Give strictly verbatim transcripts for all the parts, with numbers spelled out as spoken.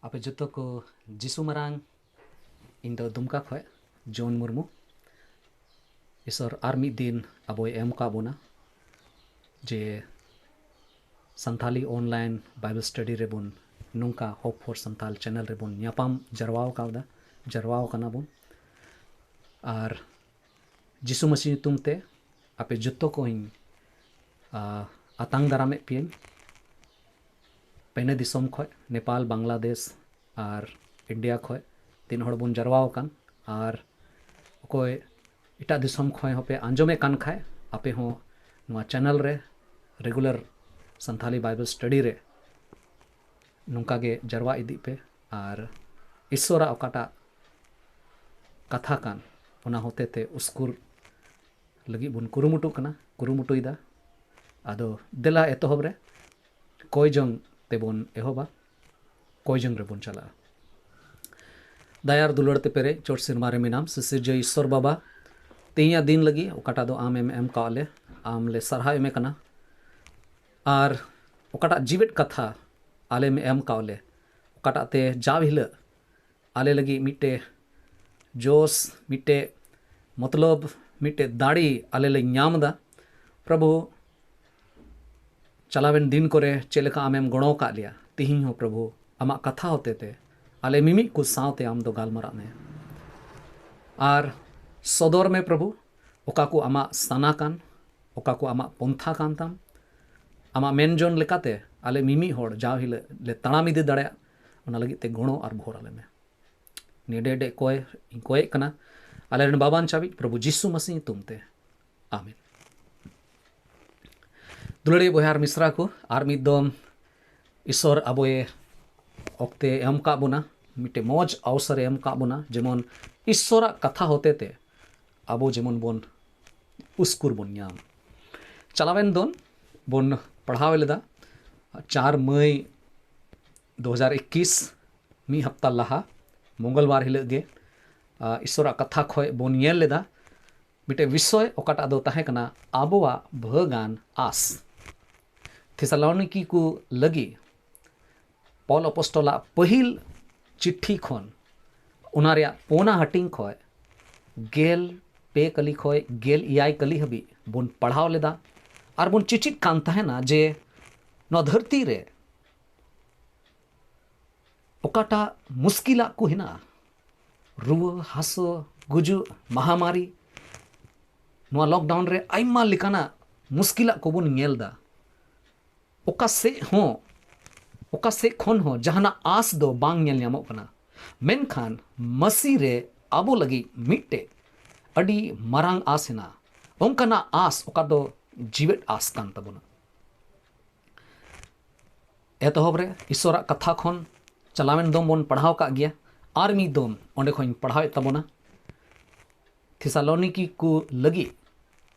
ᱟᱯᱮ ᱡᱚᱛᱚ ᱠᱚ ᱡᱤᱥᱩ ᱢᱟᱨᱟᱝ᱾ ᱤᱧ ᱫᱚ ᱫᱩᱢᱠᱟ ᱠᱷᱚᱡ ᱡᱚᱱ ᱢᱩᱨᱢᱩ᱾ ᱤᱥᱚᱨ ᱟᱨ ᱢᱤᱫ ᱫᱤᱱ ᱟᱵᱚᱭ ᱮᱢ ᱠᱟᱜ ᱵᱚᱱᱟ ᱡᱮ ᱥᱟᱱᱛᱷᱟᱞᱤ online Bible study ᱨᱮᱵᱚᱱ, ᱱᱚᱝᱠᱟ Hope for Santhal channel ᱨᱮᱵᱚᱱ ᱧᱟᱯᱟᱢ ᱡᱟᱨᱣᱟᱣ ᱠᱟᱣᱫᱟ, ᱡᱟᱨᱣᱟᱣ ᱠᱟᱱᱟ ᱵᱚᱱ᱾ ᱟᱨ ᱡᱤᱥᱩ ᱢᱟᱹᱥᱤ ᱧᱩᱛᱩᱢ ᱛᱮ ᱟᱯᱮ ᱡᱚᱛᱚ ᱠᱚᱧ, ᱟ, ᱟᱛᱟᱝ ᱫᱟᱨᱟᱢᱮᱫ ᱯᱮᱭᱟᱹᱧ᱾ ᱯᱮᱱᱮ ᱫᱤᱥᱚᱢ ᱠᱷᱚᱡ, ᱱᱮᱯᱟᱞ, ᱵᱟᱝᱞᱟᱫᱮᱥ ᱟᱨ ᱤᱱᱰᱤᱭᱟ ᱠᱷᱚᱡ ᱛᱤᱱ ᱦᱚᱲ ᱵᱚᱱ ᱡᱟᱨᱣᱟ ᱟᱠᱟᱱ, ᱟᱨ ᱚᱠᱚᱭ ᱮᱴᱟᱜ ᱫᱤᱥᱚᱢ ᱠᱷᱚᱡ ᱦᱚᱸᱯᱮ ᱟᱸᱡᱚᱢᱮᱫ ᱠᱟᱱ ᱠᱷᱟᱡ, ᱟᱯᱮ ᱦᱚᱸ ᱱᱚᱣᱟ channel ᱨᱮ regular ᱥᱟᱱᱛᱷᱟᱞᱤ Bible study ᱨᱮ ᱱᱚᱝᱠᱟ ᱜᱮ ᱡᱟᱨᱣᱟ ᱤᱫᱤᱜ ᱯᱮ᱾ ᱟᱨ ᱤᱥᱥᱚᱨᱟᱜ ᱚᱠᱟᱴᱟᱜ ᱠᱟᱛᱷᱟ ᱠᱟᱱ, ᱚᱱᱟ ᱦᱚᱛᱮ ᱛᱮ ᱩᱥᱠᱩᱨ ᱞᱟᱹᱜᱤᱫ ᱵᱚᱱ ᱠᱩᱨᱩᱢᱩᱴᱩᱜ ᱠᱟᱱᱟ, ᱠᱩᱨᱩᱢᱩᱴᱩᱭᱮᱫᱟ᱾ ᱟᱫᱚ ᱫᱮᱞᱟ ᱮᱛᱚᱦᱚᱵ ᱨᱮ ᱠᱚᱭ ᱡᱚᱝ ᱛᱮᱵᱚᱱ ᱮᱦᱚᱵᱟ, ᱠᱚᱭ ᱡᱚᱝ ᱨᱮᱵᱚᱱ ᱪᱟᱞᱟᱜᱼᱟ᱾ ᱫᱟᱭᱟᱨ ᱫᱩᱞᱟᱹᱲ ᱛᱮ ᱯᱮᱨᱮᱡ ᱪᱚᱴ ᱥᱮᱨᱢᱟ ᱨᱮ ᱢᱮᱱᱟᱢ, ᱥᱤᱥᱤᱨᱡᱟᱹ ᱤᱥᱥᱚᱨ ᱵᱟᱵᱟ, ᱛᱮᱦᱮᱧᱟᱜ ᱫᱤᱱ ᱞᱟᱹᱜᱤᱫ ᱚᱠᱟᱴᱟᱜ ᱫᱚ ᱟᱢᱮᱢ ᱮᱢ ᱠᱟᱣᱟᱫ ᱞᱮ, ᱟᱢ ᱞᱮ ᱥᱟᱨᱦᱟᱣ ᱮᱢᱮ ᱠᱟᱱᱟ᱾ ᱟᱨ ᱚᱠᱟᱴᱟᱜ ᱡᱤᱣᱮᱫ ᱠᱟᱛᱷᱟ ᱟᱞᱮᱢ ᱮᱢ ᱠᱟᱣᱟᱫ ᱞᱮ, ᱚᱠᱟᱴᱟᱜ ᱛᱮ ᱡᱟᱣ ᱦᱤᱞᱳᱜ ᱟᱞᱮ ᱞᱟᱹᱜᱤᱫ ᱢᱤᱫᱴᱮᱡ ᱡᱳᱥ, ᱢᱤᱫᱴᱮᱡ ᱢᱚᱛᱞᱚᱵ, ᱢᱤᱫᱴᱮᱡ ᱫᱟᱲᱮ ᱟᱞᱮ ᱞᱮ ᱧᱟᱢ ᱮᱫᱟ᱾ ᱯᱨᱚᱵᱷᱩ, ᱪᱟᱞᱟᱣᱮᱱ ᱫᱤᱱ ᱠᱚᱨᱮ ᱪᱮᱫ ᱞᱮᱠᱟ ᱟᱢᱮᱢ ᱜᱚᱲᱚ ᱟᱠᱟᱫ ᱞᱮᱭᱟ, ᱛᱤᱦᱤᱧ ᱦᱚᱸ ᱯᱨᱚᱵᱷᱩ ᱟᱢᱟᱜ ᱠᱟᱛᱷᱟ ᱦᱚᱛᱮ ᱛᱮ ᱟᱞᱮ ᱢᱤᱢᱤᱫ ᱠᱚ ᱥᱟᱶᱛᱮ ᱟᱢ ᱫᱚ ᱜᱟᱞᱢᱟᱨᱟᱜ ᱢᱮ᱾ ᱟᱨ ᱥᱚᱫᱚᱨ ᱢᱮ ᱯᱨᱚᱵᱷᱩ, ᱚᱠᱟ ᱠᱚ ᱟᱢᱟᱜ ᱥᱟᱱᱟ ᱠᱟᱱ, ᱚᱠᱟ ᱠᱚ ᱟᱢᱟᱜ ᱯᱚᱱᱛᱷᱟ ᱠᱟᱱ ᱛᱟᱢ, ᱟᱢᱟᱜ ᱢᱮᱱ ᱡᱚᱱ ᱞᱮᱠᱟᱛᱮ ᱟᱞᱮ ᱢᱤᱢᱤᱫ ᱦᱚᱲ ᱡᱟᱣ ᱦᱤᱞᱳᱜ ᱞᱮ ᱛᱟᱲᱟᱢ ᱤᱫᱤ ᱫᱟᱲᱮᱭᱟᱜ, ᱚᱱᱟ ᱞᱟᱹᱜᱤᱫ ᱛᱮ ᱜᱚᱲᱚ ᱟᱨ ᱵᱷᱳᱨ ᱟᱞᱮ ᱢᱮ᱾ ᱱᱤᱭᱟᱹ ᱰᱮ ᱰᱮ ᱠᱚᱭ ᱤᱧ ᱠᱚᱭᱮᱫ ᱠᱟᱱᱟ ᱟᱞᱮ ᱨᱮᱱ ᱵᱟᱵᱟᱱ ᱪᱟᱵᱤᱡ ᱯᱨᱚᱵᱷᱩ ᱡᱤᱥᱩ ᱢᱟᱹᱥᱤ ᱧᱩᱛᱩᱢ ᱛᱮ, ᱟᱢᱮᱱ᱾ ᱫᱩᱞᱟᱹᱲᱤᱭᱟᱹ ᱵᱚᱭᱦᱟ ᱟᱨ ᱢᱤᱥᱨᱟ ᱠᱚ, ᱟᱨ ᱢᱤᱫ ᱫᱚᱢ ᱤᱥᱚᱨ ᱟᱵᱚᱭᱮ ᱚᱠᱛᱮ ᱮᱢ ᱠᱟᱜ ᱵᱚᱱᱟ, ᱢᱤᱫᱴᱮᱱ ᱢᱚᱡᱽ ᱚᱣᱥᱚᱨᱮ ᱮᱢ ᱠᱟᱜ ᱵᱚᱱᱟ, ᱡᱮᱢᱚᱱ ᱤᱥᱚᱨᱟᱜ ᱠᱟᱛᱷᱟ ᱦᱚᱛᱮ ᱛᱮ ᱟᱵᱚ ᱡᱮᱢᱚᱱ ᱵᱚᱱ ᱩᱥᱠᱩᱨ ᱵᱚᱱ ᱧᱟᱢ᱾ ᱪᱟᱞᱟᱣᱮᱱ ᱫᱚᱱ ᱵᱚᱱ ᱯᱟᱲᱦᱟᱣ ᱞᱮᱫᱟ ᱪᱟᱨ ᱢᱟᱹᱭ ᱫᱩ ᱦᱟᱡᱟᱨ ᱮᱠᱤᱥ, ᱢᱤᱫ ᱦᱟᱯᱛᱟ ᱞᱟᱦᱟ ᱢᱚᱝᱜᱚᱞᱵᱟᱨ ᱦᱤᱞᱳᱜ ᱜᱮ, ᱟ, ᱤᱥᱚᱨᱟᱜ ᱠᱟᱛᱷᱟ ᱠᱷᱚᱡ ᱵᱚᱱ ᱧᱮᱞ ᱞᱮᱫᱟ ᱢᱤᱫᱴᱮᱡ ᱵᱤᱥᱚᱭ, ᱚᱠᱟᱴᱟᱜ ᱫᱚ ᱛᱟᱦᱮᱸ ᱠᱟᱱᱟ ᱟᱵᱚᱣᱟᱜ ᱵᱷᱟᱹᱜᱟᱱ ᱟᱥ᱾ ᱛᱷᱮᱥᱟᱞᱚᱱᱤᱠᱤ ᱠᱚ ᱞᱟᱹᱜᱤᱫ ᱯᱚᱞ ᱚᱯᱚᱥᱴᱚᱞᱟᱜ ᱯᱟᱹᱦᱤᱞ ᱪᱤᱴᱷᱤ ᱠᱷᱚᱱ, ᱚᱱᱟ ᱨᱮᱭᱟᱜ ᱯᱳᱱᱟ ᱦᱟᱹᱴᱤᱧ ᱠᱷᱚᱱ ᱜᱮᱞ ᱯᱮ ᱠᱟᱹᱞᱤ ᱠᱷᱚᱱ ᱜᱮᱞ ᱮᱭᱟᱭ ᱠᱟᱹᱞᱤ ᱦᱟᱹᱵᱤᱡ ᱵᱚᱱ ᱯᱟᱲᱦᱟᱣ ᱞᱮᱫᱟ ᱟᱨ ᱵᱚᱱ ᱪᱮᱪᱮᱫ ᱠᱟᱱ ᱛᱟᱦᱮᱱᱟ ᱡᱮ ᱱᱚᱣᱟ ᱫᱷᱟᱹᱨᱛᱤ ᱨᱮ ᱚᱠᱟᱴᱟᱜ ᱢᱩᱥᱠᱤᱞᱟᱜ ᱠᱚ ᱦᱮᱱᱟᱜᱼᱟ, ᱨᱩᱣᱟᱹ ᱦᱟᱹᱥᱩ, ᱜᱩᱡᱩᱜ, ᱢᱟᱦᱟᱢᱟᱨᱤ, ᱱᱚᱣᱟ ᱞᱚᱠᱰᱟᱣᱩᱱ ᱨᱮ ᱟᱭᱢᱟ ᱞᱮᱠᱟᱱᱟᱜ ᱢᱩᱥᱠᱤᱞᱟᱜ ᱠᱚᱵᱚᱱ ᱧᱮᱞ ᱮᱫᱟ᱾ ᱚᱠᱟ ᱥᱮᱫ ᱦᱚᱸ, ᱚᱠᱟ ᱥᱮᱫ ᱠᱷᱚᱱ ᱦᱚᱸ ᱡᱟᱦᱟᱱᱟᱜ ᱟᱸᱥ ᱫᱚ ᱵᱟᱝ ᱧᱮᱞ ᱧᱟᱢᱚᱜ ᱠᱟᱱᱟ᱾ ᱢᱮᱱᱠᱷᱟᱱ ᱢᱟᱹᱥᱤ ᱨᱮ ᱟᱵᱚ ᱞᱟᱹᱜᱤᱫ ᱢᱤᱫᱴᱮᱡ ᱟᱹᱰᱤ ᱢᱟᱨᱟᱝ ᱟᱸᱥ ᱦᱮᱱᱟᱜᱼᱟ᱾ ᱚᱱᱠᱟᱱᱟᱜ ᱟᱸᱥ ᱚᱠᱟ ᱫᱚ ᱡᱤᱣᱮᱫ ᱟᱸᱥ ᱠᱟᱱ ᱛᱟᱵᱚᱱᱟ᱾ ᱮᱛᱚᱦᱚᱵ ᱨᱮ ᱤᱥᱚᱨᱟᱜ ᱠᱟᱛᱷᱟ ᱠᱷᱚᱱ ᱪᱟᱞᱟᱣᱮᱱ ᱫᱚᱢ ᱵᱚᱱ ᱯᱟᱲᱦᱟᱣ ᱠᱟᱜ ᱜᱮᱭᱟ, ᱟᱨ ᱢᱤᱫ ᱫᱚᱢ ᱚᱸᱰᱮ ᱠᱷᱚᱱ ᱤᱧ ᱯᱟᱲᱦᱟᱣᱮᱫ ᱛᱟᱵᱚᱱᱟ᱾ ᱛᱷᱮᱥᱟᱞᱚᱱᱤᱠᱤ ᱠᱚ ᱞᱟᱹᱜᱤᱫ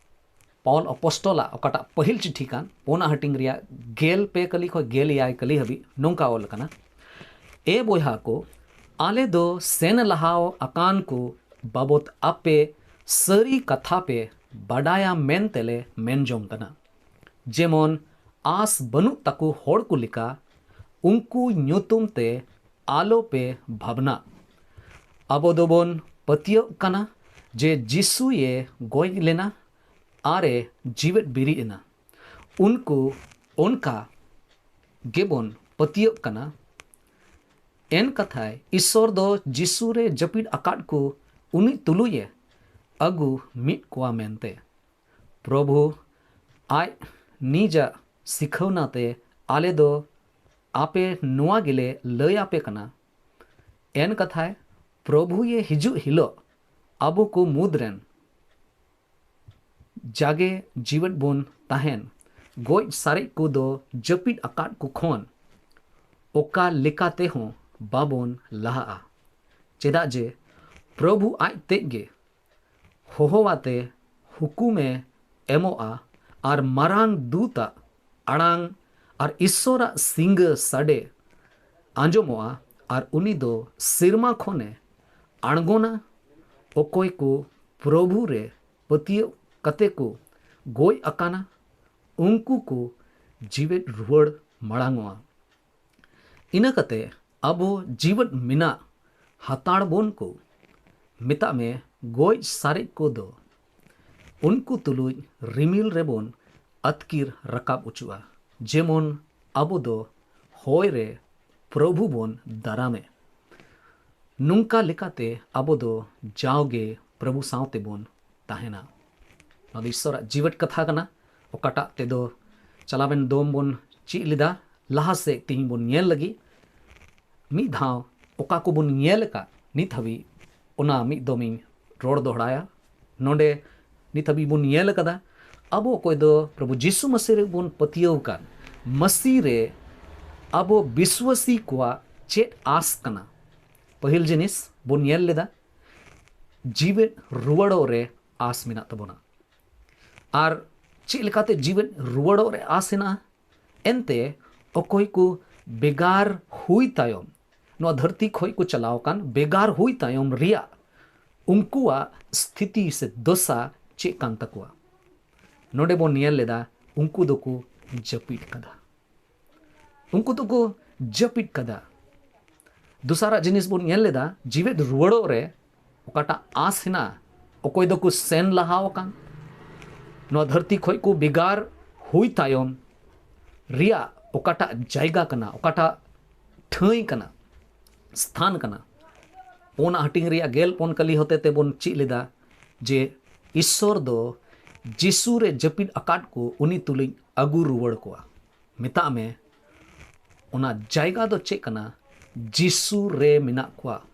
ᱯᱟᱣᱞ ᱚᱯᱚᱥᱴᱚᱞᱟᱜ ᱚᱠᱟᱴᱟᱜ ᱯᱟᱹᱦᱤᱞ ᱪᱤᱴᱷᱤ ᱠᱟᱱ, ᱚᱱᱟ ᱦᱟᱹᱴᱤᱧ ᱨᱮᱭᱟᱜ ᱜᱮᱞ ᱯᱮ ᱠᱟᱹᱞᱤ ᱠᱷᱚᱱ ᱜᱮᱞ ᱮᱭᱟᱭ ᱠᱟᱹᱞᱤ ᱦᱟᱹᱵᱤᱡ ᱱᱚᱝᱠᱟ ᱚᱞ ᱟᱠᱟᱱᱟ, ᱮ ᱵᱚᱭᱦᱟ ᱠᱚ, ᱟᱞᱮ ᱫᱚ ᱥᱮᱱ ᱞᱟᱦᱟᱣ ᱟᱠᱟᱱ ᱠᱚ ᱵᱟᱵᱚᱛ ᱟᱯᱮ ᱥᱟᱹᱨᱤ ᱠᱟᱛᱷᱟ ᱯᱮ ᱵᱟᱰᱟᱭᱟ ᱢᱮᱱᱛᱮ ᱞᱮ ᱢᱮᱱ ᱡᱚᱝ ᱠᱟᱱᱟ᱾ ᱡᱮᱢᱚᱱ ᱟᱸᱥ ᱵᱟᱹᱱᱩᱜ ᱛᱟᱠᱚ ᱦᱚᱲ ᱠᱚ ᱞᱮᱠᱟ ᱩᱱᱠᱩ ᱧᱩᱛᱩᱢ ᱛᱮ ᱟᱞᱚ ᱯᱮ ᱵᱷᱟᱵᱽᱱᱟᱜ᱾ ᱟᱵᱚ ᱫᱚᱵᱚᱱ ᱯᱟᱹᱛᱭᱟᱹᱜ ᱠᱟᱱᱟ ᱡᱮ ᱡᱤᱥᱩᱭᱮ ᱜᱚᱡ ᱞᱮᱱᱟ ᱟᱨᱮ ᱡᱤᱣᱮᱫ ᱵᱮᱨᱮᱫ ᱮᱱᱟ᱾ ᱩᱱᱠᱩ ᱚᱱᱠᱟ ᱜᱮᱵᱚᱱ ᱯᱟᱹᱛᱭᱟᱹᱜ ᱠᱟᱱᱟ᱾ ᱮᱱ ᱠᱟᱛᱷᱟᱭ, ᱤᱥᱚᱨ ᱫᱚ ᱡᱤᱥᱩ ᱨᱮ ᱡᱟᱹᱯᱤᱫ ᱟᱠᱟᱫ ᱠᱚ ᱩᱱᱤ ᱛᱩᱞᱩᱡ ᱮ ᱟᱹᱜᱩ ᱢᱤᱫ ᱠᱚᱣᱟ ᱢᱮᱱᱛᱮ᱾ ᱯᱨᱚᱵᱷᱩ ᱟᱡ ᱱᱤᱡᱟᱜ ᱥᱤᱠᱷᱟᱹᱣᱱᱟ ᱛᱮ ᱟᱞᱮ ᱫᱚ ᱟᱯᱮ ᱱᱚᱣᱟ ᱜᱮᱞᱮ ᱞᱟᱹᱭ ᱟᱯᱮ ᱠᱟᱱᱟ᱾ ᱮᱱ ᱠᱟᱛᱷᱟᱭ, ᱯᱨᱚᱵᱷᱩ ᱭᱮ ᱦᱤᱡᱩᱜ ᱦᱤᱞᱳᱜ ᱟᱵᱚ ᱠᱚ ᱢᱩᱫᱽ ᱨᱮᱱ ᱡᱟᱜᱮ ᱡᱤᱣᱮᱫ ᱵᱚᱱ ᱛᱟᱦᱮᱱ, ᱜᱚᱡ ᱥᱟᱨᱮᱡ ᱠᱚ ᱫᱚ ᱡᱟᱹᱯᱤᱫ ᱟᱠᱟᱫ ᱠᱚ ᱠᱷᱚᱱ ᱚᱠᱟ ᱞᱮᱠᱟ ᱛᱮᱦᱚᱸ ᱵᱟᱵᱚᱱ ᱞᱟᱦᱟᱜᱼᱟ᱾ ᱪᱮᱫᱟᱜ ᱡᱮ ᱯᱨᱚᱵᱷᱩ ᱟᱡ ᱛᱮᱫ ᱜᱮ ᱦᱚᱦᱚᱣᱟᱛᱮ ᱦᱩᱠᱩᱢᱮ ᱮᱢᱚᱜᱼᱟ ᱟᱨ ᱢᱟᱨᱟᱝ ᱫᱩᱛᱟᱜ ᱟᱲᱟᱝ ᱟᱨ ᱤᱥᱥᱚᱨᱟᱜ ᱥᱤᱸᱜᱟᱹ ᱥᱟᱰᱮ ᱟᱸᱡᱚᱢᱚᱜᱼᱟ ᱟᱨ ᱩᱱᱤ ᱫᱚ ᱥᱮᱨᱢᱟ ᱠᱷᱚᱱᱮ ᱟᱬᱜᱚᱱᱟ᱾ ᱚᱠᱚᱭ ᱠᱚ ᱯᱨᱚᱵᱷᱩ ᱨᱮ ᱯᱟᱹᱛᱭᱟᱹᱣ ᱠᱟᱛᱮ ᱠᱚ ᱜᱚᱡ ᱟᱠᱟᱱᱟ, ᱩᱱᱠᱩ ᱠᱚ ᱡᱤᱣᱮᱫ ᱨᱩᱣᱟᱹᱲ ᱢᱟᱲᱟᱝᱚᱜᱼᱟ᱾ ᱤᱱᱟᱹ ᱠᱟᱛᱮ ᱟᱵᱚ ᱡᱤᱣᱮᱫ ᱢᱮᱱᱟᱜ ᱦᱟᱛᱟᱲ ᱵᱚᱱ ᱠᱚ, ᱢᱮᱛᱟᱜ ᱢᱮ ᱜᱚᱡ ᱥᱟᱨᱮᱡ ᱠᱚᱫᱚ, ᱩᱱᱠᱩ ᱛᱩᱞᱩᱡ ᱨᱤᱢᱤᱞ ᱨᱮᱵᱚᱱ ᱟᱹᱛᱠᱤᱨ ᱨᱟᱠᱟᱵ ᱚᱪᱚᱜᱼᱟ, ᱡᱮᱢᱚᱱ ᱟᱵᱚ ᱫᱚ ᱦᱚᱭ ᱨᱮ ᱯᱨᱚᱵᱷᱩ ᱵᱚᱱ ᱫᱟᱨᱟᱢᱮ᱾ ᱱᱚᱝᱠᱟ ᱞᱮᱠᱟᱛᱮ ᱟᱵᱚ ᱫᱚ ᱡᱟᱣᱜᱮ ᱯᱨᱚᱵᱷᱩ ᱥᱟᱶ ᱛᱮᱵᱚᱱ ᱛᱟᱦᱮᱱᱟ᱾ ᱱᱚᱣᱟ ᱫᱚ ᱤᱥᱥᱚᱨᱟᱜ ᱡᱤᱣᱮᱫ ᱠᱟᱛᱷᱟ ᱠᱟᱱᱟ, ᱚᱠᱟᱴᱟᱜ ᱛᱮᱫᱚ ᱪᱟᱞᱟᱣᱮᱱ ᱫᱚᱢ ᱵᱚᱱ ᱪᱮᱫ ᱞᱮᱫᱟ᱾ ᱞᱟᱦᱟ ᱥᱮᱫ ᱛᱮᱦᱮᱧ ᱵᱚᱱ ᱧᱮᱞ ᱞᱟᱹᱜᱤᱫ, ᱢᱤᱫ ᱫᱷᱟᱣ ᱚᱠᱟ ᱠᱚᱵᱚᱱ ᱧᱮᱞ ᱟᱠᱟᱫ ᱱᱤᱛ ᱦᱟᱹᱵᱤᱡ, ᱚᱱᱟ ᱢᱤᱫ ᱫᱚᱢᱤᱧ ᱨᱚᱲ ᱫᱚᱦᱲᱟᱭᱟ᱾ ᱱᱚᱰᱮ ᱱᱤᱛ ᱦᱟᱹᱵᱤᱡ ᱵᱚᱱ ᱧᱮᱞ ᱟᱠᱟᱫᱟ, ᱟᱵᱚ ᱚᱠᱚᱭ ᱫᱚ ᱯᱨᱚᱵᱷᱩ ᱡᱤᱥᱩ ᱢᱟᱹᱥᱤ ᱨᱮᱵᱚᱱ ᱯᱟᱹᱛᱭᱟᱹᱣ ᱟᱠᱟᱱ, ᱢᱟᱹᱥᱤ ᱨᱮ ᱟᱵᱚ ᱵᱤᱥᱣᱟᱹᱥᱤ ᱠᱚᱣᱟᱜ ᱪᱮᱫ ᱟᱥ ᱠᱟᱱᱟ? ᱯᱟᱹᱦᱤᱞ ᱡᱤᱱᱤᱥ ᱵᱚᱱ ᱧᱮᱞ ᱞᱮᱫᱟ, ᱡᱤᱣᱮᱫ ᱨᱩᱣᱟᱹᱲᱚᱜ ᱨᱮ ᱟᱥ ᱢᱮᱱᱟᱜ ᱛᱟᱵᱚᱱᱟ᱾ ᱟᱨ ᱪᱮᱫ ᱞᱮᱠᱟᱛᱮ ᱡᱤᱣᱮᱫ ᱨᱩᱣᱟᱹᱲᱚᱜ ᱨᱮ ᱟᱥ ᱦᱮᱱᱟᱜᱼᱟ? ᱮᱱᱛᱮ ᱚᱠᱚᱭ ᱠᱚ ᱵᱮᱜᱟᱨ ᱦᱩᱭ ᱛᱟᱭᱚᱢ, ᱱᱚᱣᱟ ᱫᱷᱟᱹᱨᱛᱤ ᱠᱷᱚᱱ ᱠᱚ ᱪᱟᱞᱟᱣ ᱟᱠᱟᱱ, ᱵᱮᱜᱟᱨ ᱦᱩᱭ ᱛᱟᱭᱚᱢ ᱨᱮᱭᱟᱜ ᱩᱱᱠᱩᱣᱟᱜ ᱥᱛᱷᱤᱛᱤ ᱥᱮ ᱫᱚᱥᱟ ᱪᱮᱫ ᱠᱟᱱ ᱛᱟᱠᱚᱣᱟ? ᱱᱚᱰᱮ ᱵᱚᱱ ᱧᱮᱞ ᱞᱮᱫᱟ, ᱩᱱᱠᱩ ᱫᱚᱠᱚ ᱡᱟᱹᱯᱤᱫ ᱠᱟᱫᱟ᱾ ᱩᱱᱠᱩ ᱫᱚᱠᱚ ᱡᱟᱹᱯᱤᱫ ᱠᱟᱫᱟ᱾ ᱫᱚᱥᱟᱨᱟᱜ ᱡᱤᱱᱤᱥ ᱵᱚᱱ ᱧᱮᱞ ᱞᱮᱫᱟ, ᱡᱤᱣᱮᱫ ᱨᱩᱣᱟᱹᱲᱚᱜ ᱨᱮ ᱚᱠᱟᱴᱟᱜ ᱟᱸᱥ ᱦᱮᱱᱟᱜᱼᱟ, ᱚᱠᱚᱭ ᱫᱚᱠᱚ ᱥᱮᱱ ᱞᱟᱦᱟ ᱟᱠᱟᱱ, ᱱᱚᱣᱟ ᱫᱷᱟᱹᱨᱛᱤ ᱠᱷᱚᱱ ᱠᱚ ᱵᱷᱮᱜᱟᱨ ᱦᱩᱭ ᱛᱟᱭᱚᱢ ᱨᱮᱭᱟᱜ ᱚᱠᱟᱴᱟᱜ ᱡᱟᱭᱜᱟ ᱠᱟᱱᱟ, ᱚᱠᱟᱴᱟᱜ ᱴᱷᱟᱹᱭ ᱠᱟᱱᱟ, ᱥᱛᱷᱟᱱ ᱠᱟᱱᱟ, ᱯᱩᱱᱟᱜ ᱦᱟᱹᱴᱤᱧ ᱨᱮᱭᱟᱜ ᱜᱮᱞ ᱯᱩᱱ ᱠᱟᱹᱞᱤ ᱦᱚᱛᱮ ᱛᱮᱵᱚᱱ ᱪᱮᱫ ᱞᱮᱫᱟ ᱡᱮ ᱤᱥᱥᱚᱨ ᱫᱚ ᱡᱤᱥᱩ ᱨᱮ ᱡᱟᱹᱯᱤᱫ ᱟᱠᱟᱫ ᱠᱚ ᱩᱱᱤ ᱛᱩᱞᱩᱡ ᱟᱹᱜᱩ ᱨᱩᱣᱟᱹᱲ ᱠᱚᱣᱟ᱾ ᱢᱮᱛᱟᱜ ᱢᱮ, ᱚᱱᱟ ᱡᱟᱭᱜᱟ ᱫᱚ ᱪᱮᱫ ᱠᱟᱱᱟ? ᱡᱤᱥᱩ ᱨᱮ ᱢᱮᱱᱟᱜ ᱠᱚᱣᱟ᱾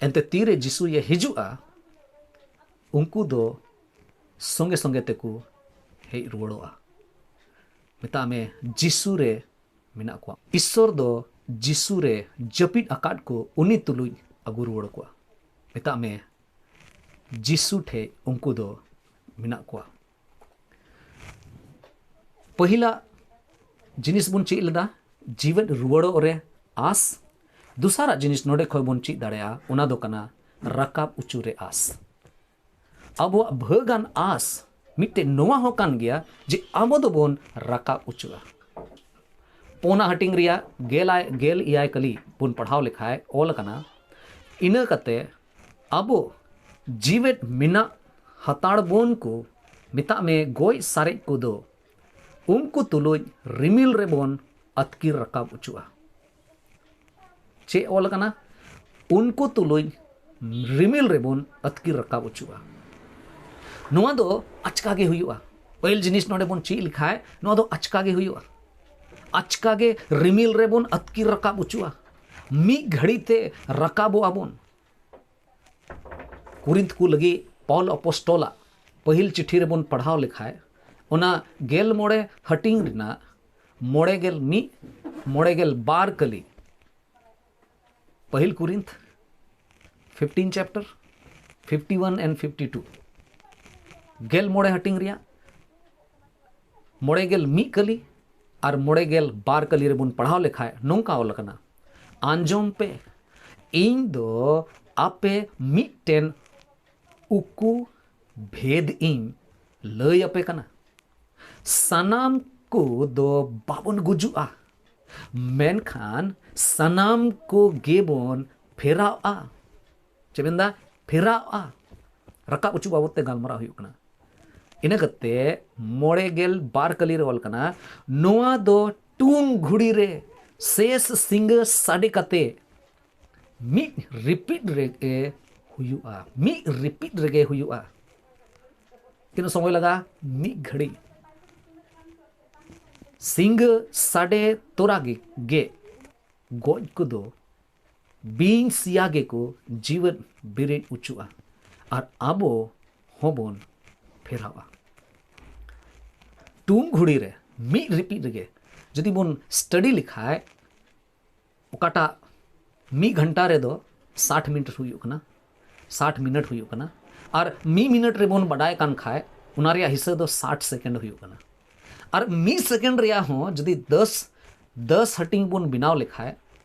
ᱮᱱᱛᱮ ᱛᱤᱨᱮ ᱡᱤᱥᱩᱭᱮ ᱦᱤᱡᱩᱜᱼᱟ, ᱩᱱᱠᱩ ᱫᱚ ᱥᱚᱸᱜᱮ ᱥᱚᱸᱜᱮ ᱛᱮᱠᱚ ᱦᱮᱡ ᱨᱩᱣᱟᱹᱲᱚᱜᱼᱟ᱾ ᱢᱮᱛᱟᱜ ᱢᱮ, ᱡᱤᱥᱩ ᱨᱮ ᱢᱮᱱᱟᱜ ᱠᱚᱣᱟ᱾ ᱤᱥᱥᱚᱨ ᱫᱚ ᱡᱤᱥᱩ ᱨᱮ ᱡᱟᱹᱯᱤᱫ ᱟᱠᱟᱫ ᱠᱚ ᱩᱱᱤ ᱛᱩᱞᱩᱡ ᱟᱹᱜᱩ ᱨᱩᱣᱟᱹᱲ ᱠᱚᱣᱟ᱾ ᱢᱮᱛᱟᱜ ᱢᱮ, ᱡᱤᱥᱩ ᱴᱷᱮᱡ ᱩᱱᱠᱩ ᱫᱚ ᱢᱮᱱᱟᱜ ᱠᱚᱣᱟ᱾ ᱯᱟᱹᱦᱤᱞᱟᱜ ᱡᱤᱱᱤᱥ ᱵᱚᱱ ᱪᱮᱫ ᱞᱮᱫᱟ, ᱡᱤᱣᱮᱫ ᱨᱩᱣᱟᱹᱲᱚᱜ ᱨᱮ ᱟᱸᱥ᱾ ᱫᱚᱥᱟᱨᱟᱜ ᱡᱤᱱᱤᱥ ᱱᱚᱰᱮ ᱠᱷᱚᱱ ᱵᱚᱱ ᱪᱮᱫ ᱫᱟᱲᱮᱭᱟᱜᱼᱟ, ᱚᱱᱟ ᱫᱚ ᱠᱟᱱᱟ ᱨᱟᱠᱟᱵ ᱚᱪᱚ ᱨᱮ ᱟᱸᱥ᱾ ᱟᱵᱚᱣᱟᱜ ᱵᱷᱟᱹᱜᱟᱱ ᱟᱸᱥ ᱢᱤᱫᱴᱮᱱ ᱱᱚᱣᱟ ᱦᱚᱸ ᱠᱟᱱ ᱜᱮᱭᱟ ᱡᱮ ᱟᱵᱚ ᱫᱚᱵᱚᱱ ᱨᱟᱠᱟᱵ ᱚᱪᱚᱜᱼᱟ᱾ ᱯᱳᱱᱟ ᱦᱟᱹᱴᱤᱧ ᱨᱮᱭᱟᱜ ᱜᱮᱞ ᱟᱭ ᱜᱮᱞ ᱮᱭᱟᱭ ᱠᱟᱹᱞᱤ ᱵᱚᱱ ᱯᱟᱲᱦᱟᱣ ᱞᱮᱠᱷᱟᱡ ᱚᱞ ᱟᱠᱟᱱᱟ, ᱤᱱᱟᱹ ᱠᱟᱛᱮ ᱟᱵᱚ ᱡᱤᱣᱮᱫ ᱢᱮᱱᱟᱜ ᱦᱟᱛᱟᱲ ᱵᱚᱱ ᱠᱚ, ᱢᱮᱛᱟᱜ ᱢᱮ ᱜᱚᱡ ᱥᱟᱨᱮᱡ ᱠᱚᱫᱚ, ᱩᱱᱠᱩ ᱛᱩᱞᱩᱡ ᱨᱤᱢᱤᱞ ᱨᱮᱵᱚᱱ ᱟᱹᱛᱠᱤᱨ ᱨᱟᱠᱟᱵ ᱚᱪᱚᱜᱼᱟ᱾ ᱪᱮᱫ ᱚᱞ ᱟᱠᱟᱱᱟ? ᱩᱱᱠᱩ ᱛᱩᱞᱩᱡ ᱨᱤᱢᱤᱞ ᱨᱮᱵᱚᱱ ᱟᱹᱛᱠᱤᱨ ᱨᱟᱠᱟᱵ ᱚᱪᱚᱜᱼᱟ᱾ ᱱᱚᱣᱟ ᱫᱚ ᱟᱪᱠᱟ ᱜᱮ ᱦᱩᱭᱩᱜᱼᱟ᱾ ᱯᱟᱹᱦᱤᱞ ᱡᱤᱱᱤᱥ ᱱᱚᱰᱮ ᱵᱚᱱ ᱪᱮᱫ ᱞᱮᱠᱷᱟᱡ, ᱱᱚᱣᱟ ᱫᱚ ᱟᱪᱠᱟ ᱜᱮ ᱦᱩᱭᱩᱜᱼᱟ᱾ ᱟᱪᱠᱟ ᱜᱮ ᱨᱤᱢᱤᱞ ᱨᱮᱵᱚᱱ ᱟᱹᱛᱠᱤᱨ ᱨᱟᱠᱟᱵ ᱚᱪᱚᱜᱼᱟ᱾ ᱢᱤᱫ ᱜᱷᱟᱹᱲᱤ ᱛᱮ ᱨᱟᱠᱟᱵᱚᱜᱼᱟ ᱵᱚᱱ᱾ ᱠᱩᱨᱤᱱᱛ ᱠᱚ ᱞᱟᱹᱜᱤᱫ ᱯᱟᱣᱩᱞ ᱟᱯᱚᱥᱴᱚᱞᱟᱜ ᱯᱟᱹᱦᱤᱞ ᱪᱤᱴᱷᱤ ᱨᱮᱵᱚᱱ ᱯᱟᱲᱦᱟᱣ ᱞᱮᱠᱷᱟᱡ, ᱚᱱᱟ ᱜᱮᱞ ᱢᱚᱬᱮ ᱦᱟᱹᱴᱤᱧ ᱨᱮᱱᱟᱜ ᱢᱚᱬᱮ ᱜᱮᱞ ᱢᱤᱫ, ᱢᱚᱬᱮ ᱜᱮᱞ ᱵᱟᱨ ᱠᱟᱹᱞᱤ, ᱯᱟᱹᱦᱤᱞ ᱠᱩᱨᱤᱱᱛ fifteen chapter, fifty one and fifty two, ᱜᱮᱞ ᱢᱚᱬᱮ ᱦᱟᱹᱴᱤᱧ ᱨᱮᱭᱟᱜ ᱢᱚᱬᱮ ᱜᱮᱞ ᱢᱤᱫ ᱠᱟᱹᱞᱤ ᱟᱨ ᱢᱚᱬᱮ ᱜᱮᱞ ᱵᱟᱨ ᱠᱟᱹᱞᱤ ᱨᱮᱵᱚᱱ ᱯᱟᱲᱦᱟᱣ ᱞᱮᱠᱷᱟᱡ ᱱᱚᱝᱠᱟ ᱚᱞ ᱟᱠᱟᱱᱟ, "ᱟᱸᱡᱚᱢ ᱯᱮ, ᱤᱧ ᱫᱚ ᱟᱯᱮ ᱢᱤᱫᱴᱮᱱ ᱩᱠᱩ ᱵᱷᱮᱫ ᱤᱧ ᱞᱟᱹᱭ ᱟᱯᱮ ᱠᱟᱱᱟ, ᱥᱟᱱᱟᱢ ᱠᱚ ᱫᱚ ᱵᱟᱵᱚᱱ ᱜᱩᱡᱩᱜᱼᱟ, ᱢᱮᱱᱠᱷᱟᱱ ᱥᱟᱱᱟᱢ ᱠᱚ ᱜᱮᱵᱚᱱ ᱯᱷᱮᱨᱟᱣᱜᱼᱟ᱾" ᱪᱮᱫ ᱢᱮᱱᱫᱟ? ᱯᱷᱮᱨᱟᱣᱜᱼᱟ᱾ ᱨᱟᱠᱟᱵ ᱚᱪᱚ ᱵᱟᱵᱚᱫ ᱛᱮ ᱜᱟᱞᱢᱟᱨᱟᱣ ᱦᱩᱭᱩᱜ ᱠᱟᱱᱟ᱾ ᱤᱱᱟᱹ ᱠᱟᱛᱮ ᱢᱚᱬᱮ ᱜᱮᱞ ᱵᱟᱨ ᱠᱟᱹᱞᱤ ᱨᱮ ᱚᱞ ᱠᱟᱱᱟ, ᱱᱚᱣᱟ ᱫᱚ ᱴᱩᱝ ᱜᱷᱩᱲᱤ ᱨᱮ ᱥᱮᱥ ᱥᱤᱸᱜᱟᱹ ᱥᱟᱰᱮ ᱠᱟᱛᱮ ᱢᱤᱫ ᱨᱤᱯᱤᱴ ᱨᱮᱜᱮ ᱦᱩᱭᱩᱜᱼᱟ, ᱢᱤᱫ ᱨᱤᱯᱤᱴ ᱨᱮᱜᱮ ᱦᱩᱭᱩᱜᱼᱟ᱾ ᱛᱤᱱᱟᱹᱜ ᱥᱚᱢᱚᱭ ᱞᱟᱜᱟᱜᱼᱟ? ᱢᱤᱫ ᱜᱷᱟᱹᱲᱤ᱾ ᱥᱤᱸᱜᱟᱹ ᱥᱟᱰᱮ ᱛᱚᱨᱟ ᱜᱮ, ᱜᱮ ᱜᱚᱡ ᱠᱚᱫᱚ ᱵᱤᱧ ᱥᱤᱭᱟ ᱜᱮᱠᱚ ᱡᱤᱣᱮᱫ ᱵᱮᱨᱮᱫ ᱚᱪᱚᱜᱼᱟ ᱟᱨ ᱟᱵᱚ ᱦᱚᱸᱵᱚᱱ ᱯᱷᱮᱨᱟᱣᱟ᱾ ᱴᱩᱝ ᱜᱷᱩᱲᱤ ᱨᱮ ᱢᱤᱫ ᱨᱤᱯᱤᱴ ᱨᱮᱜᱮ ᱡᱩᱫᱤ ᱵᱚᱱ ᱥᱴᱟᱰᱤ ᱞᱮᱠᱷᱟᱡ, ᱚᱠᱟᱴᱟᱜ ᱢᱤᱫ ᱜᱷᱚᱱᱴᱟ ᱨᱮᱫᱚ ᱥᱟᱴ ᱢᱤᱱᱤᱴ ᱦᱩᱭᱩᱜ ᱠᱟᱱᱟ, ᱥᱟᱴ ᱢᱤᱱᱤᱴ ᱦᱩᱭᱩᱜ ᱠᱟᱱᱟ, ᱟᱨ ᱢᱤᱫ ᱢᱤᱱᱤᱴ ᱨᱮᱵᱚᱱ ᱵᱟᱰᱟᱭ ᱠᱟᱱ ᱠᱷᱟᱡ ᱚᱱᱟ ᱨᱮᱭᱟᱜ ᱦᱤᱥᱟᱹ ᱫᱚ ᱥᱟᱴ ᱥᱮᱠᱮᱱᱰ ᱦᱩᱭᱩᱜ ᱠᱟᱱᱟ᱾ ᱟᱨ ᱢᱤᱫ ᱥᱮᱠᱮᱱᱰ ᱨᱮᱭᱟᱜ ᱦᱚᱸ ᱡᱩᱫᱤ ᱫᱚᱥ, ᱫᱚᱥ ᱦᱟᱹᱴᱤᱧ ᱵᱚᱱ ᱵᱮᱱᱟᱣ ᱞᱮᱠᱷᱟᱡ,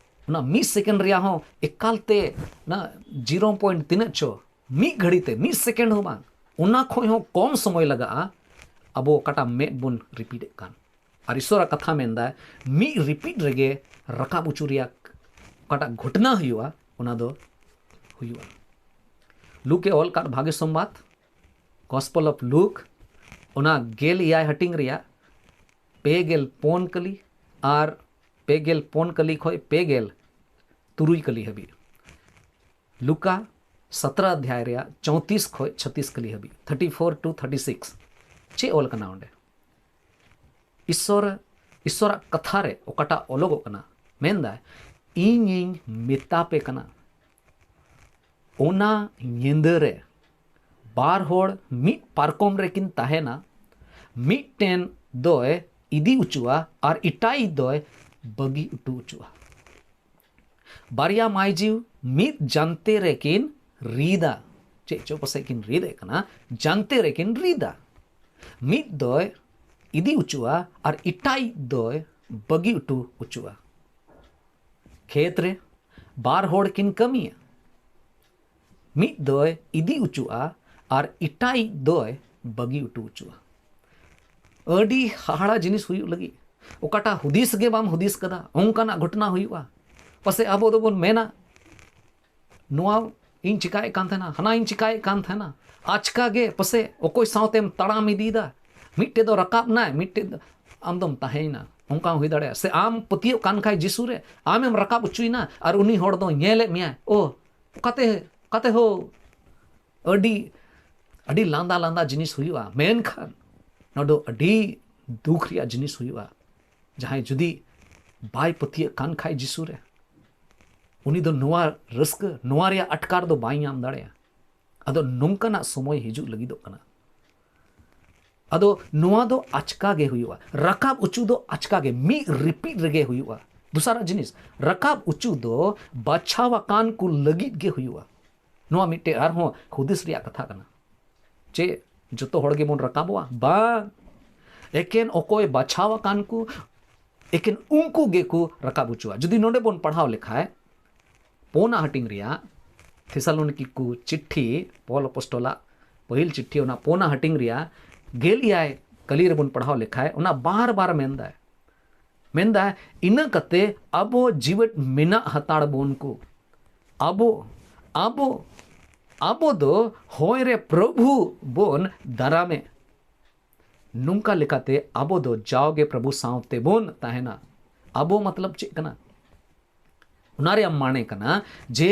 ᱚᱱᱟ ᱢᱤᱫ ᱥᱮᱠᱮᱱᱰ ᱨᱮᱭᱟᱜ ᱦᱚᱸ ᱮᱠᱟᱞ ᱛᱮ ᱚᱱᱟ ᱡᱤᱨᱳ ᱯᱚᱭᱮᱱᱴ ᱛᱤᱱᱟᱹᱜ ᱪᱚ, ᱢᱤᱫ ᱜᱷᱟᱹᱲᱤ ᱛᱮ, ᱢᱤᱫ ᱥᱮᱠᱮᱱᱰ ᱦᱚᱸ ᱵᱟᱝ, ᱚᱱᱟ ᱠᱷᱚᱡ ᱦᱚᱸ ᱠᱚᱢ ᱥᱚᱢᱚᱭ ᱞᱟᱜᱟᱜᱼᱟ ᱟᱵᱚ ᱚᱠᱟᱴᱟᱜ ᱢᱮᱫ ᱵᱚᱱ ᱨᱤᱯᱤᱴ ᱮᱫ ᱠᱟᱱ᱾ ᱟᱨ ᱤᱥᱚᱨᱟᱜ ᱠᱟᱛᱷᱟ ᱢᱮᱱᱫᱟᱭ, ᱢᱤᱫ ᱨᱤᱯᱤᱴ ᱨᱮᱜᱮ ᱨᱟᱠᱟᱵ ᱚᱪᱚ ᱨᱮᱭᱟᱜ ᱚᱠᱟᱴᱟᱜ ᱜᱷᱚᱴᱱᱟ ᱦᱩᱭᱩᱜᱼᱟ, ᱚᱱᱟ ᱫᱚ ᱦᱩᱭᱩᱜᱼᱟ᱾ ᱞᱩᱠᱮ ᱚᱞ ᱠᱟᱫ ᱵᱷᱟᱜᱮ ᱥᱚᱢᱵᱟᱫ, Gospel of Luke, ᱚᱱᱟ ᱜᱮᱞ ᱮᱭᱟᱭ ᱦᱟᱹᱴᱤᱧ ᱨᱮᱭᱟᱜ ᱯᱮ ᱜᱮᱞ ᱯᱩᱱ ᱠᱟᱹᱞᱤ ᱟᱨ ᱯᱮ ᱜᱮᱞ ᱯᱩᱱ ᱠᱟᱹᱞᱤ ᱠᱷᱚᱱ ᱯᱮ ᱜᱮᱞ ᱛᱩᱨᱩᱭ ᱠᱟᱹᱞᱤ ᱦᱟᱹᱵᱤᱡ᱾ ᱞᱩᱠᱟ ᱥᱟᱛᱨᱟ ᱚᱫᱷᱭᱟᱭ ᱨᱮᱭᱟᱜ ᱪᱚᱣᱛᱤᱥ ᱠᱷᱚᱱ ᱪᱷᱟᱛᱤᱥ ᱠᱟᱹᱞᱤ ᱦᱟᱹᱵᱤᱡ, thirty four to thirty six᱾ ᱪᱮᱫ ᱚᱞ ᱠᱟᱱᱟ ᱚᱸᱰᱮ? ᱤᱥᱚᱨ, ᱤᱥᱚᱨᱟᱜ ᱠᱟᱛᱷᱟ ᱨᱮ ᱚᱠᱟᱴᱟᱜ ᱚᱞᱚᱜᱚᱜ ᱠᱟᱱᱟ, ᱢᱮᱱᱫᱟᱭ, "ᱤᱧᱤᱧ ᱢᱮᱛᱟ ᱯᱮ ᱠᱟᱱᱟ, ᱚᱱᱟ ᱧᱤᱫᱟᱹ ᱨᱮ ᱵᱟᱨ ᱦᱚᱲ ᱢᱤᱫ ᱯᱟᱨᱠᱚᱢ ᱨᱮᱠᱤᱱ ᱛᱟᱦᱮᱱᱟ, ᱢᱤᱫᱴᱮᱱ ᱫᱚᱭ ᱤᱫᱤ ᱚᱪᱚᱜᱼᱟ ᱟᱨ ᱮᱴᱟᱭᱤᱡ ᱫᱚᱭ ᱵᱟᱹᱜᱤ ᱚᱴᱚ ᱚᱪᱚᱜᱼᱟ᱾ ᱵᱟᱨᱭᱟ ᱢᱟᱹᱭᱡᱩ ᱢᱤᱫ ᱡᱟᱱᱛᱮ ᱨᱮᱠᱤᱱ ᱨᱤᱫᱟ", ᱪᱮᱫ ᱪᱚ ᱯᱟᱥᱮᱡ ᱠᱤᱱ ᱨᱤᱫ ᱮᱫ ᱠᱟᱱᱟ, "ᱡᱟᱱᱛᱮ ᱨᱮᱠᱤᱱ ᱨᱤᱫᱟ᱾ ᱢᱤᱫ ᱫᱚᱭ ᱤᱫᱤ ᱚᱪᱚᱜᱼᱟ ᱟᱨ ᱮᱴᱟᱭᱤᱡ ᱫᱚᱭ ᱵᱟᱹᱜᱤ ᱚᱴᱚ ᱚᱪᱚᱜᱼᱟ᱾ ᱠᱷᱮᱛ ᱨᱮ ᱵᱟᱨ ᱦᱚᱲ ᱠᱤᱱ ᱠᱟᱹᱢᱤᱭᱟ, ᱢᱤᱫ ᱫᱚᱭ ᱤᱫᱤ ᱚᱪᱚᱜᱼᱟ ᱟᱨ ᱮᱴᱟᱭᱤᱡ ᱫᱚᱭ ᱵᱟᱹᱜᱤ ᱚᱴᱚ ᱚᱪᱚᱜᱼᱟ᱾" ᱟᱹᱰᱤ ᱦᱟᱦᱟᱲᱟ ᱡᱤᱱᱤᱥ ᱦᱩᱭᱩᱜ ᱞᱟᱹᱜᱤᱫ, ᱚᱠᱟᱴᱟᱜ ᱦᱩᱫᱤᱥ ᱜᱮ ᱵᱟᱢ ᱦᱩᱫᱤᱥ ᱠᱟᱫᱟ, ᱚᱱᱠᱟᱱᱟᱜ ᱜᱷᱚᱴᱚᱱᱟ ᱦᱩᱭᱩᱜᱼᱟ᱾ ᱯᱟᱥᱮᱡ ᱟᱵᱚ ᱫᱚᱵᱚᱱ ᱢᱮᱱᱟ, "ᱱᱚᱣᱟ ᱤᱧ ᱪᱤᱠᱟᱭᱮᱫ ᱠᱟᱱ ᱛᱟᱦᱮᱱᱟ, ᱦᱟᱱᱟ ᱤᱧ ᱪᱤᱠᱟᱭᱮᱫ ᱠᱟᱱ ᱛᱟᱦᱮᱱᱟ", ᱟᱪᱠᱟ ᱜᱮ ᱯᱟᱥᱮᱡ ᱚᱠᱚᱭ ᱥᱟᱶᱛᱮᱢ ᱛᱟᱲᱟᱢ ᱤᱫᱤᱭᱮᱫᱟ, ᱢᱤᱫᱴᱮᱡ ᱫᱚ ᱨᱟᱠᱟᱵ ᱱᱟᱭ, ᱢᱤᱫᱴᱮᱡ ᱫᱚ ᱟᱢ ᱫᱚᱢ ᱛᱟᱦᱮᱸᱭᱮᱱᱟ᱾ ᱚᱱᱠᱟ ᱦᱚᱸ ᱦᱩᱭ ᱫᱟᱲᱮᱭᱟᱜᱼᱟ᱾ ᱥᱮ ᱟᱢ ᱯᱟᱹᱛᱭᱟᱹᱜ ᱠᱟᱱ ᱠᱷᱟᱡ ᱡᱤᱥᱩ ᱨᱮ, ᱟᱢᱮᱢ ᱨᱟᱠᱟᱵ ᱚᱪᱚᱭᱮᱱᱟ ᱟᱨ ᱩᱱᱤ ᱦᱚᱲ ᱫᱚ ᱧᱮᱞᱮᱫ ᱢᱮᱭᱟᱭ, "ᱳ, ᱚᱠᱟᱛᱮ, ᱚᱠᱟᱛᱮ ᱦᱳ?" ᱟᱹᱰᱤ, ᱟᱹᱰᱤ ᱞᱟᱸᱫᱟ ᱞᱟᱸᱫᱟ ᱡᱤᱱᱤᱥ ᱦᱩᱭᱩᱜᱼᱟ, ᱢᱮᱱᱠᱷᱟᱱ ᱱᱚᱣᱟ ᱫᱚ ᱟᱹᱰᱤ ᱫᱩᱠ ᱨᱮᱭᱟᱜ ᱡᱤᱱᱤᱥ ᱦᱩᱭᱩᱜᱼᱟ᱾ ᱡᱟᱦᱟᱸᱭ ᱡᱩᱫᱤ ᱵᱟᱭ ᱯᱟᱹᱛᱭᱟᱹᱜ ᱠᱟᱱ ᱠᱷᱟᱡ ᱡᱤᱥᱩ ᱨᱮ, ᱩᱱᱤ ᱫᱚ ᱱᱚᱣᱟ ᱨᱟᱹᱥᱠᱟᱹ, ᱱᱚᱣᱟ ᱨᱮᱭᱟᱜ ᱟᱴᱠᱟᱨ ᱫᱚ ᱵᱟᱭ ᱧᱟᱢ ᱫᱟᱲᱮᱭᱟᱜᱼᱟ᱾ ᱟᱫᱚ ᱱᱚᱝᱠᱟᱱᱟᱜ ᱥᱚᱢᱚᱭ ᱦᱤᱡᱩᱜ ᱞᱟᱹᱜᱤᱫᱚᱜ ᱠᱟᱱᱟ᱾ ᱟᱫᱚ ᱱᱚᱣᱟ ᱫᱚ ᱟᱪᱠᱟ ᱜᱮ ᱦᱩᱭᱩᱜᱼᱟ᱾ ᱨᱟᱠᱟᱵ ᱚᱪᱚ ᱫᱚ ᱟᱪᱠᱟ ᱜᱮ, ᱢᱤᱫ ᱨᱤᱯᱤᱴ ᱨᱮᱜᱮ ᱦᱩᱭᱩᱜᱼᱟ᱾ ᱫᱚᱥᱟᱨᱟᱜ ᱡᱤᱱᱤᱥ, ᱨᱟᱠᱟᱵ ᱚᱪᱚ ᱫᱚ ᱵᱟᱪᱷᱟᱣ ᱟᱠᱟᱱ ᱠᱚ ᱞᱟᱹᱜᱤᱫ ᱜᱮ ᱦᱩᱭᱩᱜᱼᱟ᱾ ᱱᱚᱣᱟ ᱢᱤᱫᱴᱮᱡ ᱟᱨᱦᱚᱸ ᱦᱩᱫᱤᱥ ᱨᱮᱭᱟᱜ ᱠᱟᱛᱷᱟ ᱠᱟᱱᱟ᱾ ᱪᱮᱫ ᱡᱚᱛᱚ ᱦᱚᱲ ᱜᱮᱵᱚᱱ ᱨᱟᱠᱟᱵᱚᱜᱼᱟ? ᱵᱟᱝ, ᱮᱠᱮᱱ ᱚᱠᱚᱭ ᱵᱟᱪᱷᱟᱣ ᱟᱠᱟᱱ ᱠᱚ, ᱮᱠᱮᱱ ᱩᱱᱠᱩ ᱜᱮᱠᱚ ᱨᱟᱠᱟᱵ ᱚᱪᱚᱜᱼᱟ᱾ ᱡᱩᱫᱤ ᱱᱚᱰᱮ ᱵᱚᱱ ᱯᱟᱲᱦᱟᱣ ᱞᱮᱠᱷᱟᱡ, ᱯᱳᱱᱟ ᱦᱟᱹᱴᱤᱧ ᱨᱮᱭᱟᱜ ᱛᱷᱮᱥᱟᱞᱳᱱᱤᱠᱤ ᱠᱚ ᱪᱤᱴᱷᱤ, ᱯᱚᱞ ᱟᱯᱚᱥᱴᱚᱞᱟᱜ ᱯᱟᱹᱦᱤᱞ ᱪᱤᱴᱷᱤ, ᱚᱱᱟ ᱯᱳᱱᱟ ᱦᱟᱹᱴᱤᱧ ᱨᱮᱭᱟᱜ ᱜᱮᱞ ᱮᱭᱟᱭ ᱠᱟᱹᱞᱤ ᱨᱮᱵᱚᱱ ᱯᱟᱲᱦᱟᱣ ᱞᱮᱠᱷᱟᱡ, ᱚᱱᱟ ᱵᱟᱨ ᱵᱟᱨ ᱢᱮᱱᱫᱟᱭ, ᱢᱮᱱᱫᱟᱭ, ᱤᱱᱟᱹ ᱠᱟᱛᱮ ᱟᱵᱚ ᱡᱤᱣᱮᱫ ᱢᱮᱱᱟᱜ ᱦᱟᱛᱟᱲ ᱵᱚᱱ ᱠᱚ, ᱟᱵᱚ ᱟᱵᱚ ᱟᱵᱚ ᱫᱚ ᱦᱚᱭ ᱨᱮ ᱯᱨᱚᱵᱷᱩ ᱵᱚᱱ ᱫᱟᱨᱟᱢᱮ᱾ ᱱᱚᱝᱠᱟ ᱞᱮᱠᱟᱛᱮ ᱟᱵᱚ ᱫᱚ ᱡᱟᱣᱜᱮ ᱯᱨᱚᱵᱷᱩ ᱥᱟᱶᱛᱮ ᱵᱚᱱ ᱛᱟᱦᱮᱱᱟ᱾ ᱟᱵᱚ ᱢᱚᱛᱞᱚᱵ ᱪᱮᱫ ᱠᱟᱱᱟ? ᱚᱱᱟ ᱨᱮᱭᱟᱜ ᱢᱟᱱᱮ ᱠᱟᱱᱟ ᱡᱮ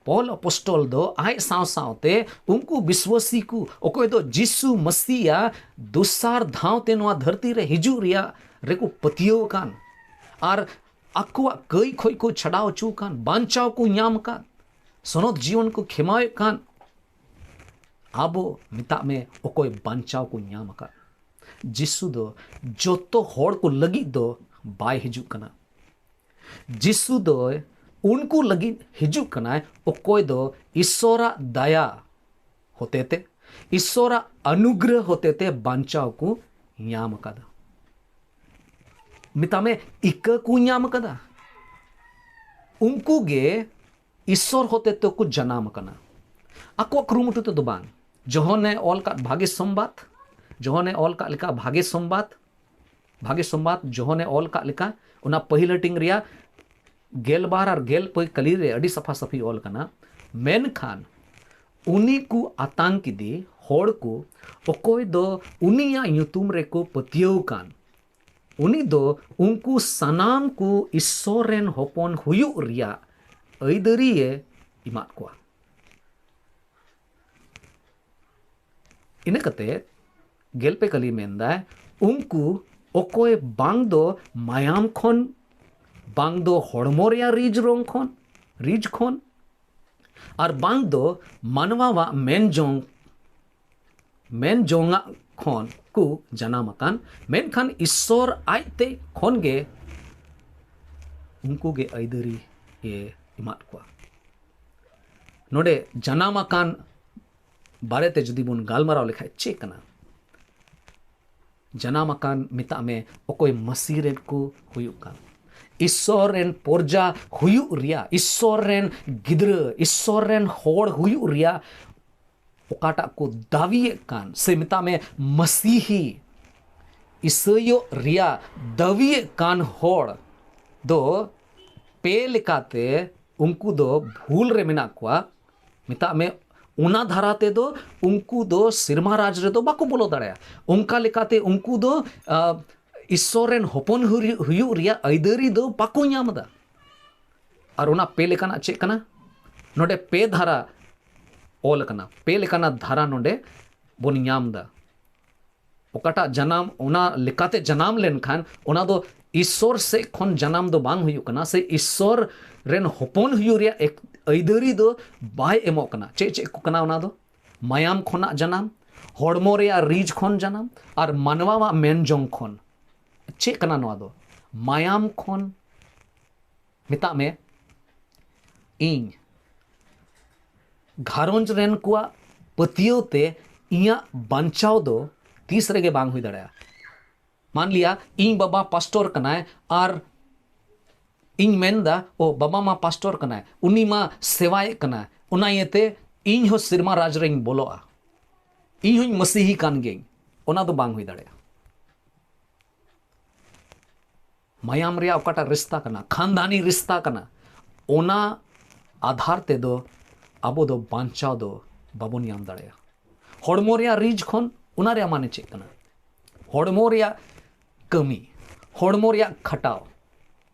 ᱯᱚᱞ ᱟᱯᱚᱥᱴᱚᱞ ᱫᱚ ᱟᱡ ᱥᱟᱶ ᱥᱟᱶᱛᱮ ᱩᱱᱠᱩ ᱵᱤᱥᱣᱟᱥᱤ ᱠᱚ, ᱚᱠᱚᱭ ᱫᱚ ᱡᱤᱥᱩ ᱢᱟᱥᱤᱭᱟ ᱫᱚᱥᱟᱨ ᱫᱷᱟᱣ ᱛᱮ ᱱᱚᱣᱟ ᱫᱷᱟᱹᱨᱛᱤ ᱨᱮ ᱦᱤᱡᱩᱜ ᱨᱮᱭᱟᱜ ᱨᱮᱠᱚ ᱯᱟᱹᱛᱭᱟᱹᱣ ᱟᱠᱟᱱ, ᱟᱨ ᱟᱠᱚᱣᱟᱜ ᱠᱟᱹᱭ ᱠᱷᱚᱡ ᱠᱚ ᱪᱷᱟᱰᱟᱣ ᱦᱚᱪᱚ ᱟᱠᱟᱱ, ᱵᱟᱧᱪᱟᱣ ᱠᱚ ᱧᱟᱢ ᱟᱠᱟᱫ, ᱥᱚᱱᱚᱛ ᱡᱤᱭᱚᱱ ᱠᱚ ᱠᱷᱮᱢᱟᱣᱮᱫ ᱠᱟᱱ, ᱟᱵᱚ ᱢᱮᱛᱟᱜ ᱢᱮ ᱚᱠᱚᱭ ᱵᱟᱧᱪᱟᱣ ᱠᱚ ᱧᱟᱢ ᱟᱠᱟᱫ᱾ ᱡᱤᱥᱩ ᱫᱚ ᱡᱚᱛᱚ ᱦᱚᱲ ᱠᱚ ᱞᱟᱹᱜᱤᱫ ᱫᱚ ᱵᱟᱭ ᱦᱤᱡᱩᱜ ᱠᱟᱱᱟ᱾ ᱡᱤᱥᱩ ᱫᱚ ᱩᱱᱠᱩ ᱞᱟᱹᱜᱤᱫ ᱦᱤᱡᱩᱜ ᱠᱟᱱᱟᱭ ᱚᱠᱚᱭ ᱫᱚ ᱤᱥᱥᱚᱨᱟᱜ ᱫᱟᱭᱟ ᱦᱚᱛᱮᱛᱮ, ᱤᱥᱥᱚᱨᱟᱜ ᱚᱱᱩᱜᱨᱚᱦ ᱦᱚᱛᱮᱛᱮ ᱵᱟᱧᱪᱟᱣ ᱠᱚ ᱧᱟᱢ ᱟᱠᱟᱫᱟ᱾ ᱢᱮᱛᱟᱜ ᱢᱮ ᱤᱠᱟᱹ ᱠᱚ ᱧᱟᱢ ᱟᱠᱟᱫᱟ᱾ ᱩᱱᱠᱩ ᱜᱮ ᱤᱥᱥᱚᱨ ᱦᱚᱛᱮ ᱛᱮᱠᱚ ᱡᱟᱱᱟᱢ ᱟᱠᱟᱱᱟ᱾ ᱟᱠᱚᱣᱟᱜ ᱠᱩᱨᱩᱢᱩᱴᱩ ᱛᱮᱫᱚ ᱵᱟᱝ᱾ ᱡᱚᱦᱚᱱᱮ ᱚᱞ ᱠᱟᱫ ᱵᱷᱟᱜᱮ ᱥᱚᱢᱵᱟᱫ, ᱡᱚᱦᱚᱱᱮ ᱚᱞ ᱠᱟᱫ ᱞᱮᱠᱟ ᱵᱷᱟᱜᱮ ᱥᱚᱢᱵᱟᱫ, ᱵᱷᱟᱜᱮ ᱥᱚᱢᱵᱟᱫ ᱡᱚᱦᱚᱱᱮ ᱚᱞ ᱠᱟᱫ ᱞᱮᱠᱟ, ᱚᱱᱟ ᱯᱟᱹᱦᱤᱞ ᱦᱟᱹᱴᱤᱧ ᱨᱮᱭᱟᱜ ᱜᱮᱞᱵᱟᱨ ᱟᱨ ᱜᱮᱞ ᱯᱮ ᱠᱟᱹᱞᱤ ᱨᱮ ᱟᱹᱰᱤ ᱥᱟᱯᱷᱟ ᱥᱟᱹᱯᱷᱤ ᱚᱞ ᱠᱟᱱᱟ᱾ ᱢᱮᱱᱠᱷᱟᱱ ᱩᱱᱤ ᱠᱚ ᱟᱛᱟᱝ ᱠᱮᱫᱮ ᱦᱚᱲ ᱠᱚ, ᱚᱠᱚᱭ ᱫᱚ ᱩᱱᱤᱭᱟᱜ ᱧᱩᱛᱩᱢ ᱨᱮᱠᱚ ᱯᱟᱹᱛᱭᱟᱹᱣ ᱠᱟᱱ, ᱩᱱᱤ ᱫᱚ ᱩᱱᱠᱩ ᱥᱟᱱᱟᱢ ᱠᱚ ᱤᱥᱥᱚᱨ ᱨᱮᱱ ᱦᱚᱯᱚᱱ ᱦᱩᱭᱩᱜ ᱨᱮᱭᱟᱜ ᱟᱹᱭᱫᱟᱹᱨᱤᱭᱮ ᱮᱢᱟᱫ ᱠᱚᱣᱟ᱾ ᱤᱱᱟᱹ ᱠᱟᱛᱮ ᱜᱮᱞ ᱯᱮ ᱠᱟᱹᱞᱤ ᱢᱮᱱᱫᱟᱭ, ᱩᱱᱠᱩ ᱚᱠᱚᱭ ᱵᱟᱝ ᱫᱚ ᱢᱟᱭᱟᱢ ᱠᱷᱚᱱ, ᱵᱟᱝ ᱫᱚ ᱦᱚᱲᱢᱚ ᱨᱮᱭᱟᱜ ᱨᱤᱡ ᱨᱚᱝ ᱠᱷᱚᱱ, ᱨᱤᱡ ᱠᱷᱚᱱ, ᱟᱨ ᱵᱟᱝ ᱫᱚ ᱢᱟᱱᱣᱟᱣᱟᱜ ᱢᱮᱱ ᱡᱚᱝ, ᱢᱮᱱ ᱡᱚᱝᱟᱜ ᱠᱷᱚᱱ ᱠᱚ ᱡᱟᱱᱟᱢ ᱟᱠᱟᱱ, ᱢᱮᱱᱠᱷᱟᱱ ᱤᱥᱥᱚᱨ ᱟᱡᱛᱮ ᱠᱷᱚᱱ ᱜᱮ ᱩᱱᱠᱩ ᱜᱮ ᱟᱹᱭᱫᱟᱹᱨᱤ ᱮ ᱮᱢᱟᱫ ᱠᱚᱣᱟ᱾ ᱱᱚᱰᱮ ᱡᱟᱱᱟᱢ ᱟᱠᱟᱱ ᱵᱟᱨᱮᱛᱮ ᱡᱩᱫᱤ ᱵᱚᱱ ᱜᱟᱞᱢᱟᱨᱟᱣ ᱞᱮᱠᱷᱟᱡ ᱪᱮᱫ ᱠᱟᱱᱟ? ᱡᱟᱱᱟᱢ ᱟᱠᱟᱱ, ᱢᱮᱛᱟᱜ ᱢᱮ, ᱚᱠᱚᱭ ᱢᱟᱹᱥᱤ ᱨᱮᱱ ᱠᱚ ᱦᱩᱭᱩᱜ ᱠᱟᱱ, ᱤᱥᱥᱚᱨ ᱨᱮᱱ ᱯᱚᱨᱡᱟ ᱦᱩᱭᱩᱜ ᱨᱮᱭᱟᱜ, ᱤᱥᱥᱚᱨ ᱨᱮᱱ ᱜᱤᱫᱽᱨᱟᱹ, ᱤᱥᱥᱚᱨ ᱨᱮᱱ ᱦᱚᱲ ᱦᱩᱭᱩᱜ ᱨᱮᱭᱟᱜ ᱚᱠᱟᱴᱟᱜ ᱠᱚ ᱫᱟᱹᱵᱤᱭᱮᱫ ᱠᱟᱱ, ᱥᱮ ᱢᱮᱛᱟᱜ ᱢᱮ ᱢᱟᱹᱥᱤᱦᱤ, ᱤᱥᱟᱹᱭᱚᱜ ᱨᱮᱭᱟᱜ ᱫᱟᱹᱵᱤᱭᱮᱫ ᱠᱟᱱ ᱦᱚᱲ ᱫᱚ ᱯᱮ ᱞᱮᱠᱟᱛᱮ ᱩᱱᱠᱩ ᱫᱚ ᱵᱷᱩᱞ ᱨᱮ ᱢᱮᱱᱟᱜ ᱠᱚᱣᱟ᱾ ᱢᱮᱛᱟᱜ ᱢᱮ, ᱚᱱᱟ ᱫᱷᱟᱨᱟ ᱛᱮᱫᱚ ᱩᱱᱠᱩ ᱫᱚ ᱥᱮᱨᱢᱟ ᱨᱟᱡᱽ ᱨᱮᱫᱚ ᱵᱟᱠᱚ ᱵᱚᱞᱚ ᱫᱟᱲᱮᱭᱟᱜᱼᱟ᱾ ᱚᱱᱠᱟ ᱞᱮᱠᱟᱛᱮ ᱩᱱᱠᱩ ᱫᱚ, ᱟ, ᱤᱥᱥᱚᱨ ᱨᱮᱱ ᱦᱚᱯᱚᱱ ᱦᱩᱭᱩᱜ, ᱦᱩᱭᱩᱜ ᱨᱮᱭᱟᱜ ᱟᱹᱭᱫᱟᱹᱨᱤ ᱫᱚ ᱵᱟᱠᱚ ᱧᱟᱢ ᱮᱫᱟ᱾ ᱟᱨ ᱚᱱᱟ ᱯᱮ ᱞᱮᱠᱟᱱᱟᱜ ᱪᱮᱫ ᱠᱟᱱᱟ? ᱱᱚᱰᱮ ᱯᱮ ᱫᱷᱟᱨᱟ ᱚᱞ ᱟᱠᱟᱱᱟ, ᱯᱮ ᱞᱮᱠᱟᱱᱟᱜ ᱫᱷᱟᱨᱟ ᱱᱚᱰᱮ ᱵᱚᱱ ᱧᱟᱢ ᱮᱫᱟ᱾ ᱚᱠᱟᱴᱟᱜ ᱡᱟᱱᱟᱢ, ᱚᱱᱟ ᱞᱮᱠᱟᱛᱮ ᱡᱟᱱᱟᱢ ᱞᱮᱱᱠᱷᱟᱱ, ᱚᱱᱟ ᱫᱚ ᱤᱥᱥᱚᱨ ᱥᱮᱫ ᱠᱷᱚᱱ ᱡᱟᱱᱟᱢ ᱫᱚ ᱵᱟᱝ ᱦᱩᱭᱩᱜ ᱠᱟᱱᱟ, ᱥᱮ ᱤᱥᱥᱚᱨ ᱨᱮᱱ ᱦᱚᱯᱚᱱ ᱦᱩᱭᱩᱜ ᱨᱮᱭᱟᱜ ᱮᱠ-, ᱟᱹᱭᱫᱟᱹᱨᱤ ᱫᱚ ᱵᱟᱭ ᱮᱢᱚᱜ ᱠᱟᱱᱟ᱾ ᱪᱮᱫ ᱪᱮᱫ ᱠᱚ ᱠᱟᱱᱟ ᱚᱱᱟ ᱫᱚ? ᱢᱟᱭᱟᱢ ᱠᱷᱚᱱᱟᱜ ᱡᱟᱱᱟᱢ, ᱦᱚᱲᱢᱚ ᱨᱮᱭᱟᱜ ᱨᱤᱡᱽ ᱠᱷᱚᱱ ᱡᱟᱱᱟᱢ, ᱟᱨ ᱢᱟᱱᱣᱟᱣᱟᱜ ᱢᱮᱱ ᱡᱚᱝ ᱠᱷᱚᱱ᱾ ᱪᱮᱫ ᱠᱟᱱᱟ ᱱᱚᱣᱟ ᱫᱚ? ᱢᱟᱭᱟᱢ ᱠᱷᱚᱱ, ᱢᱮᱛᱟᱜ ᱢᱮ, ᱤᱧ ᱜᱷᱟᱨᱚᱸᱡᱽ ᱨᱮᱱ ᱠᱚᱣᱟᱜ ᱯᱟᱹᱛᱭᱟᱹᱣ ᱛᱮ ᱤᱧᱟᱹᱜ ᱵᱟᱧᱪᱟᱣ ᱫᱚ ᱛᱤᱥ ᱨᱮᱜᱮ ᱵᱟᱝ ᱦᱩᱭ ᱫᱟᱲᱮᱭᱟᱜᱼᱟ᱾ ᱢᱟᱱ ᱞᱤᱭᱟ, ᱤᱧ ᱵᱟᱵᱟ ᱯᱟᱥᱴᱚᱨ ᱠᱟᱱᱟᱭ ᱟᱨ ᱤᱧ ᱢᱮᱱᱫᱟ, "ᱳ, ᱵᱟᱵᱟ ᱢᱟ ᱯᱟᱥᱴᱚᱨ ᱠᱟᱱᱟᱭ, ᱩᱱᱤ ᱢᱟ ᱥᱮᱵᱟᱭᱮᱫ ᱠᱟᱱᱟᱭ, ᱚᱱᱟ ᱤᱭᱟᱹᱛᱮ ᱤᱧ ᱦᱚᱸ ᱥᱮᱨᱢᱟ ᱨᱟᱡᱽ ᱨᱮᱧ ᱵᱚᱞᱚᱜᱼᱟ, ᱤᱧ ᱦᱚᱸᱧ ᱢᱟᱹᱥᱤᱦᱤ ᱠᱟᱱ ᱜᱤᱭᱟᱹᱧ᱾" ᱚᱱᱟ ᱫᱚ ᱵᱟᱝ ᱦᱩᱭ ᱫᱟᱲᱮᱭᱟᱜᱼᱟ᱾ ᱢᱟᱭᱟᱢ ᱨᱮᱭᱟᱜ ᱚᱠᱟᱴᱟᱜ ᱨᱤᱥᱛᱟ ᱠᱟᱱᱟ, ᱠᱷᱟᱱᱫᱟᱱᱤ ᱨᱤᱥᱛᱟ ᱠᱟᱱᱟ, ᱚᱱᱟ ᱟᱫᱷᱟᱨ ᱛᱮᱫᱚ ᱟᱵᱚ ᱫᱚ ᱵᱟᱧᱪᱟᱣ ᱫᱚ ᱵᱟᱵᱚᱱ ᱧᱟᱢ ᱫᱟᱲᱮᱭᱟᱜᱼᱟ᱾ ᱦᱚᱲᱢᱚ ᱨᱮᱭᱟᱜ ᱨᱤᱡᱽ ᱠᱷᱚᱱ, ᱚᱱᱟ ᱨᱮᱭᱟᱜ ᱢᱟᱱᱮ ᱪᱮᱫ ᱠᱟᱱᱟ? ᱦᱚᱲᱢᱚ ᱨᱮᱭᱟᱜ ᱠᱟᱹᱢᱤ, ᱦᱚᱲᱢᱚ ᱨᱮᱭᱟᱜ ᱠᱷᱟᱴᱟᱣ᱾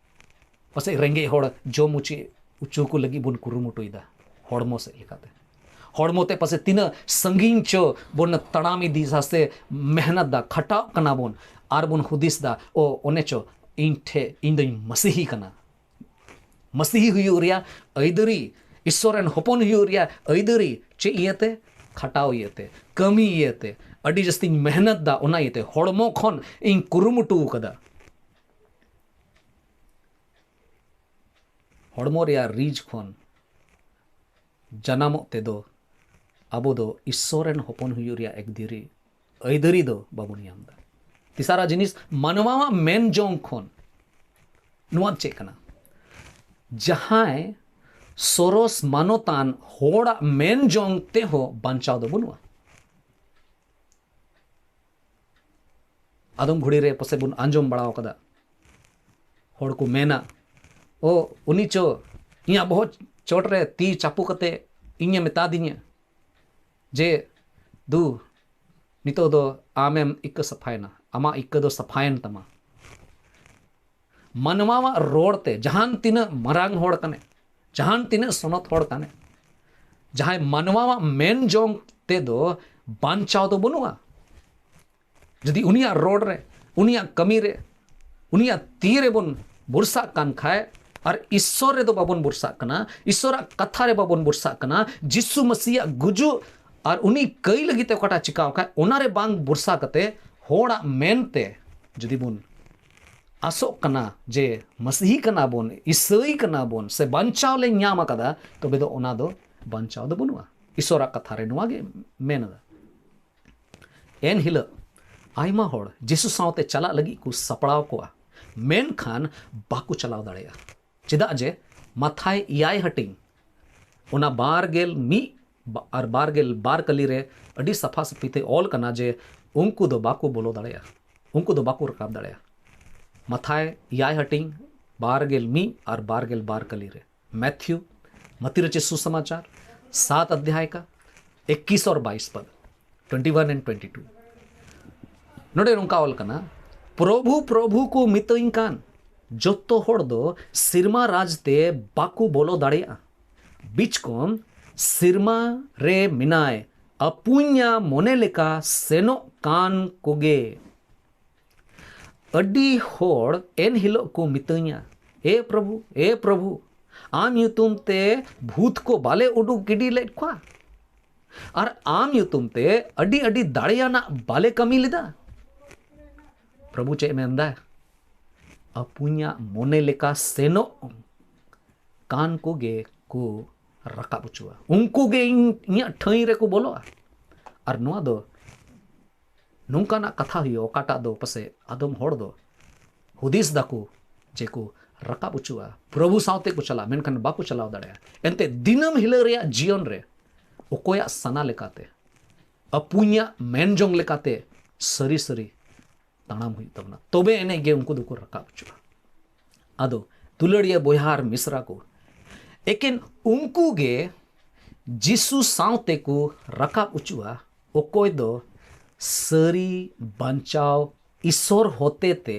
ᱯᱟᱥᱮᱡ ᱨᱮᱸᱜᱮᱡ ᱦᱚᱲ ᱡᱚᱢ ᱚᱪᱚ, ᱚᱪᱚ ᱠᱚ ᱞᱟᱹᱜᱤᱫ ᱵᱚᱱ ᱠᱩᱨᱩᱢᱩᱴᱩᱭᱮᱫᱟ ᱦᱚᱲᱢᱚ ᱥᱮᱫ ᱞᱮᱠᱟᱛᱮ᱾ ᱦᱚᱲᱢᱚ ᱛᱮ ᱯᱟᱥᱮᱡ ᱛᱤᱱᱟᱹᱜ ᱥᱟᱺᱜᱤᱧ ᱪᱚ ᱵᱚᱱ ᱛᱟᱲᱟᱢ ᱤᱫᱤᱭᱮᱫᱟ ᱥᱮ ᱢᱮᱦᱱᱚᱛ ᱫᱟ, ᱠᱷᱟᱴᱟᱜ ᱠᱟᱱᱟ ᱵᱚᱱ, ᱟᱨ ᱵᱚᱱ ᱦᱩᱫᱤᱥ ᱫᱟ, "ᱳ, ᱚᱱᱮ ᱪᱚ ᱤᱧ ᱴᱷᱮᱡ, ᱤᱧ ᱫᱚᱧ ᱢᱟᱹᱥᱤᱦᱤ ᱠᱟᱱᱟ, ᱢᱟᱹᱥᱤᱦᱤ ᱦᱩᱭᱩᱜ ᱨᱮᱭᱟᱜ ᱟᱹᱭᱫᱟᱹᱨᱤ, ᱤᱥᱥᱚᱨ ᱨᱮᱱ ᱦᱚᱯᱚᱱ ᱦᱩᱭᱩᱜ ᱨᱮᱭᱟᱜ ᱟᱹᱭᱫᱟᱹᱨᱤ ᱪᱮᱫ ᱤᱭᱟᱹᱛᱮ? ᱠᱷᱟᱴᱟᱣ ᱤᱭᱟᱹᱛᱮ, ᱠᱟᱹᱢᱤ ᱤᱭᱟᱹᱛᱮ, ᱟᱹᱰᱤ ᱡᱟᱹᱥᱛᱤᱧ ᱢᱮᱦᱱᱚᱛ ᱫᱟ, ᱚᱱᱟ ᱤᱭᱟᱹᱛᱮ ᱦᱚᱲᱢᱚ ᱠᱷᱚᱱ ᱤᱧ ᱠᱩᱨᱩᱢᱩᱴᱩ ᱟᱠᱟᱫᱟ᱾" ᱦᱚᱲᱢᱚ ᱨᱮᱭᱟᱜ ᱨᱤᱡᱽ ᱠᱷᱚᱱ ᱡᱟᱱᱟᱢᱚᱜ ᱛᱮᱫᱚ ᱟᱵᱚ ᱫᱚ ᱤᱥᱥᱚᱨ ᱨᱮᱱ ᱦᱚᱯᱚᱱ ᱦᱩᱭᱩᱜ ᱨᱮᱭᱟᱜ ᱮᱠᱫᱤᱨᱤ, ᱟᱹᱭᱫᱟᱹᱨᱤ ᱫᱚ ᱵᱟᱵᱚᱱ ᱧᱟᱢ ᱮᱫᱟ᱾ ᱛᱮᱥᱟᱨᱟ ᱡᱤᱱᱤᱥ, ᱢᱟᱱᱣᱟᱣᱟᱜ ᱢᱮᱱ ᱡᱚᱝ ᱠᱷᱚᱱ᱾ ᱱᱚᱣᱟ ᱫᱚ ᱪᱮᱫ ᱠᱟᱱᱟ? ᱡᱟᱦᱟᱸᱭ ᱥᱚᱨᱚᱥ ᱢᱟᱱᱚᱛᱟᱱ ᱦᱚᱲᱟᱜ ᱢᱮᱱ ᱡᱚᱝ ᱛᱮᱦᱚᱸ ᱵᱟᱧᱪᱟᱣ ᱫᱚ ᱵᱟᱹᱱᱩᱜᱼᱟ᱾ ᱟᱫᱚᱢ ᱜᱷᱩᱲᱤ ᱨᱮ ᱯᱟᱥᱮᱡ ᱵᱚᱱ ᱟᱸᱡᱚᱢ ᱵᱟᱲᱟ ᱟᱠᱟᱫᱟ, ᱦᱚᱲ ᱠᱚ ᱢᱮᱱᱟ, "ᱳ, ᱩᱱᱤ ᱪᱚ ᱤᱧᱟᱹᱜ ᱵᱚᱦᱚᱜ ᱪᱚᱴ ᱨᱮ ᱛᱤ ᱪᱟᱯᱚ ᱠᱟᱛᱮ ᱤᱧᱮ ᱢᱮᱛᱟ ᱫᱤᱧᱟ ᱡᱮ, 'ᱫᱩ, ᱱᱤᱛᱚᱜ ᱫᱚ ᱟᱢᱮᱢ ᱤᱠᱟᱹ ᱥᱟᱯᱷᱟᱭᱮᱱᱟ, ᱟᱢᱟᱜ ᱤᱠᱟᱹ ᱫᱚ ᱥᱟᱯᱷᱟᱭᱮᱱ ᱛᱟᱢᱟ.'" ᱢᱟᱱᱣᱟᱣᱟᱜ ᱨᱚᱲ ᱛᱮ, ᱡᱟᱦᱟᱱ ᱛᱤᱱᱟᱹᱜ ᱢᱟᱨᱟᱝ ᱦᱚᱲ ᱠᱟᱱᱮ, ᱡᱟᱦᱟᱱ ᱛᱤᱱᱟᱹᱜ ᱥᱚᱱᱚᱛ ᱦᱚᱲ ᱠᱟᱱᱮ, ᱡᱟᱦᱟᱸᱭ ᱢᱟᱱᱣᱟᱣᱟᱜ ᱢᱮᱱ ᱡᱚᱝ ᱛᱮᱫᱚ ᱵᱟᱧᱪᱟᱣ ᱫᱚ ᱵᱟᱹᱱᱩᱜᱼᱟ᱾ ᱡᱩᱫᱤ ᱩᱱᱤᱭᱟᱜ ᱨᱚᱲ ᱨᱮ, ᱩᱱᱤᱭᱟᱜ ᱠᱟᱹᱢᱤ ᱨᱮ, ᱩᱱᱤᱭᱟᱜ ᱛᱤ ᱨᱮᱵᱚᱱ ᱵᱷᱚᱨᱥᱟᱜ ᱠᱟᱱ ᱠᱷᱟᱡ, ᱟᱨ ᱤᱥᱥᱚᱨ ᱨᱮᱫᱚ ᱵᱟᱵᱚᱱ ᱵᱷᱚᱨᱥᱟᱜ ᱠᱟᱱᱟ, ᱤᱥᱥᱚᱨᱟᱜ ᱠᱟᱛᱷᱟ ᱨᱮ ᱵᱟᱵᱚᱱ ᱵᱷᱚᱨᱥᱟᱜ ᱠᱟᱱᱟ, ᱡᱤᱥᱩ ᱢᱟᱹᱥᱤᱭᱟᱜ ᱜᱩᱡᱩᱜ ᱟᱨ ᱩᱱᱤ ᱠᱟᱹᱭ ᱞᱟᱹᱜᱤᱫ ᱛᱮ ᱚᱠᱟᱴᱟᱜ ᱪᱤᱠᱟᱣ ᱠᱷᱟᱡ, ᱚᱱᱟ ᱨᱮ ᱵᱟᱝ ᱵᱷᱚᱨᱥᱟ ᱠᱟᱛᱮ ᱦᱚᱲᱟᱜ ᱢᱮᱱᱛᱮ ᱡᱩᱫᱤ ᱵᱚᱱ ᱟᱥᱚᱜ ᱠᱟᱱᱟ ᱡᱮ ᱢᱟᱹᱥᱤᱦᱤ ᱠᱟᱱᱟ ᱵᱚᱱ, ᱤᱥᱟᱹᱭ ᱠᱟᱱᱟ ᱵᱚᱱ, ᱥᱮ ᱵᱟᱧᱪᱟᱣ ᱞᱮ ᱧᱟᱢ ᱟᱠᱟᱫᱟ, ᱛᱚᱵᱮ ᱫᱚ ᱚᱱᱟ ᱫᱚ ᱵᱟᱧᱪᱟᱣ ᱫᱚ ᱵᱟᱹᱱᱩᱜᱼᱟ᱾ ᱤᱥᱚᱨᱟᱜ ᱠᱟᱛᱷᱟ ᱨᱮ ᱱᱚᱣᱟ ᱜᱮ ᱢᱮᱱ ᱮᱫᱟ᱾ ᱮᱱ ᱦᱤᱞᱳᱜ ᱟᱭᱢᱟ ᱦᱚᱲ ᱡᱤᱥᱩ ᱥᱟᱶᱛᱮ ᱪᱟᱞᱟᱜ ᱞᱟᱹᱜᱤᱫ ᱠᱚ ᱥᱟᱯᱲᱟᱣ ᱠᱚᱣᱟ, ᱢᱮᱱᱠᱷᱟᱱ ᱵᱟᱠᱚ ᱪᱟᱞᱟᱣ ᱫᱟᱲᱮᱭᱟᱜᱼᱟ᱾ ᱪᱮᱫᱟᱜ ᱡᱮ ᱢᱟᱛᱷᱟᱭ ᱮᱭᱟᱭ ᱦᱟᱹᱴᱤᱧ, ᱚᱱᱟ ᱵᱟᱨ ᱜᱮᱞ ᱢᱤᱫ ᱵᱟ-, ᱟᱨ ᱵᱟᱨ ᱜᱮᱞ ᱵᱟᱨ ᱠᱟᱹᱞᱤ ᱨᱮ ᱟᱹᱰᱤ ᱥᱟᱯᱷᱟ ᱥᱟᱹᱯᱷᱤ ᱛᱮ ᱚᱞ ᱠᱟᱱᱟ ᱡᱮ ᱩᱱᱠᱩ ᱫᱚ ᱵᱟᱠᱚ ᱵᱚᱞᱚ ᱫᱟᱲᱮᱭᱟᱜᱼᱟ, ᱩᱱᱠᱩ ᱫᱚ ᱵᱟᱠᱚ ᱨᱟᱠᱟᱵ ᱫᱟᱲᱮᱭᱟᱜᱼᱟ᱾ ᱢᱟᱛᱷᱟᱭ ᱮᱭᱟᱭ ᱦᱟᱹᱴᱤᱧ ᱵᱟᱨ ᱜᱮᱞ ᱢᱤᱫ ᱟᱨ ᱵᱟᱨ ᱜᱮᱞ ᱵᱟᱨ ᱠᱟᱹᱞᱤ ᱨᱮ᱾ ᱢᱮᱛᱷᱤᱭᱩ, ᱢᱟᱹᱛᱤ ᱨᱚᱪᱤᱛ ᱥᱩᱥᱚᱢᱟᱪᱟᱨ, ᱥᱟᱛ ᱚᱫᱷᱭᱟᱭ ᱠᱟ ᱤᱠᱠᱤᱥ ᱟᱨ ᱵᱟᱭᱤᱥ ᱯᱚᱫ, twenty one and twenty two. ᱱᱚᱰᱮ ᱱᱚᱝᱠᱟ ᱚᱞ ᱠᱟᱱᱟ, "ᱯᱨᱚᱵᱷᱩ, ᱯᱨᱚᱵᱷᱩ ᱠᱚ ᱢᱤᱛᱟᱹᱧ ᱠᱟᱱ ᱡᱚᱛᱚ ᱦᱚᱲ ᱫᱚ ᱥᱮᱨᱢᱟ ᱨᱟᱡᱽ ᱛᱮ ᱵᱟᱠᱚ ᱵᱚᱞᱚ ᱫᱟᱲᱮᱭᱟᱜᱼᱟ, ᱵᱤᱪᱠᱚᱢ ᱥᱮᱨᱢᱟ ᱨᱮ ᱢᱮᱱᱟᱭ ᱟᱹᱯᱩᱧᱟ ᱢᱚᱱᱮ ᱞᱮᱠᱟ ᱥᱮᱱᱚᱜ ᱠᱟᱱ ᱠᱚᱜᱮ᱾" ᱟᱹᱰᱤ ᱦᱚᱲ ᱮᱱ ᱦᱤᱞᱳᱜ ᱠᱚ ᱢᱤᱛᱟᱹᱧᱟ, "ᱮ ᱯᱨᱚᱵᱷᱩ, ᱮ ᱯᱨᱚᱵᱷᱩ, ᱟᱢ ᱧᱩᱛᱩᱢ ᱛᱮ ᱵᱷᱩᱛ ᱠᱚ ᱵᱟᱞᱮ ᱩᱰᱩᱠ ᱜᱤᱰᱤ ᱞᱮᱫ ᱠᱚᱣᱟ? ᱟᱨ ᱟᱢ ᱧᱩᱛᱩᱢ ᱛᱮ ᱟᱹᱰᱤ ᱟᱹᱰᱤ ᱫᱟᱲᱮᱭᱟᱱᱟᱜ ᱵᱟᱞᱮ ᱠᱟᱹᱢᱤ ᱞᱮᱫᱟ?" ᱯᱨᱚᱵᱷᱩ ᱪᱮᱫ ᱢᱮᱱᱫᱟ? ᱟᱹᱯᱩᱧᱟᱜ ᱢᱚᱱᱮ ᱞᱮᱠᱟ ᱥᱮᱱᱚᱜ ᱠᱟᱱ ᱠᱚᱜᱮ ᱠᱚ ᱨᱟᱠᱟᱵ ᱦᱚᱪᱚᱜᱼᱟ᱾ ᱩᱱᱠᱩ ᱜᱮ ᱤᱧ, ᱤᱧᱟᱹᱜ ᱴᱷᱟᱹᱭ ᱨᱮᱠᱚ ᱵᱚᱞᱚᱜᱼᱟ᱾ ᱟᱨ ᱱᱚᱣᱟ ᱫᱚ ᱱᱚᱝᱠᱟᱱᱟᱜ ᱠᱟᱛᱷᱟ ᱦᱩᱭᱩᱜᱼᱟ, ᱚᱠᱟᱴᱟᱜ ᱫᱚ ᱯᱟᱥᱮᱡ ᱟᱫᱚᱢ ᱦᱚᱲ ᱫᱚ ᱦᱩᱫᱤᱥ ᱫᱟᱠᱚ ᱡᱮ ᱠᱚ ᱨᱟᱠᱟᱵ ᱦᱚᱪᱚᱜᱼᱟ, ᱯᱨᱚᱵᱷᱩ ᱥᱟᱶᱛᱮ ᱠᱚ ᱪᱟᱞᱟᱜᱼᱟ, ᱢᱮᱱᱠᱷᱟᱱ ᱵᱟᱠᱚ ᱪᱟᱞᱟᱣ ᱫᱟᱲᱮᱭᱟᱜᱼᱟ᱾ ᱮᱱᱛᱮ ᱫᱤᱱᱟᱹᱢ ᱦᱤᱞᱳᱜ ᱨᱮᱭᱟᱜ ᱡᱤᱭᱚᱱ ᱨᱮ ᱚᱠᱚᱭᱟᱜ ᱥᱟᱱᱟ ᱞᱮᱠᱟᱛᱮ, ᱟᱹᱯᱩᱧᱟᱜ ᱢᱮᱱ ᱡᱚᱝ ᱞᱮᱠᱟᱛᱮ ᱥᱟᱹᱨᱤ ᱥᱟᱹᱨᱤ ᱛᱟᱲᱟᱢ ᱦᱩᱭᱩᱜ ᱛᱟᱵᱚᱱᱟ, ᱛᱚᱵᱮ ᱮᱱᱮᱡ ᱜᱮ ᱩᱱᱠᱩ ᱫᱚᱠᱚ ᱨᱟᱠᱟᱵ ᱦᱚᱪᱚᱜᱼᱟ᱾ ᱟᱫᱚ ᱫᱩᱞᱟᱹᱲᱤᱭᱟᱹ ᱵᱚᱭᱦᱟ ᱟᱨ ᱢᱤᱥᱨᱟ ᱠᱚ, ᱮᱠᱮᱱ ᱩᱱᱠᱩ ᱜᱮ ᱡᱤᱥᱩ ᱥᱟᱶᱛᱮ ᱠᱚ ᱨᱟᱠᱟᱵ ᱦᱚᱪᱚᱜᱼᱟ, ᱚᱠᱚᱭ ᱫᱚ ᱥᱟᱹᱨᱤ ᱵᱟᱧᱪᱟᱣ ᱤᱥᱚᱨ ᱦᱚᱛᱮ ᱛᱮ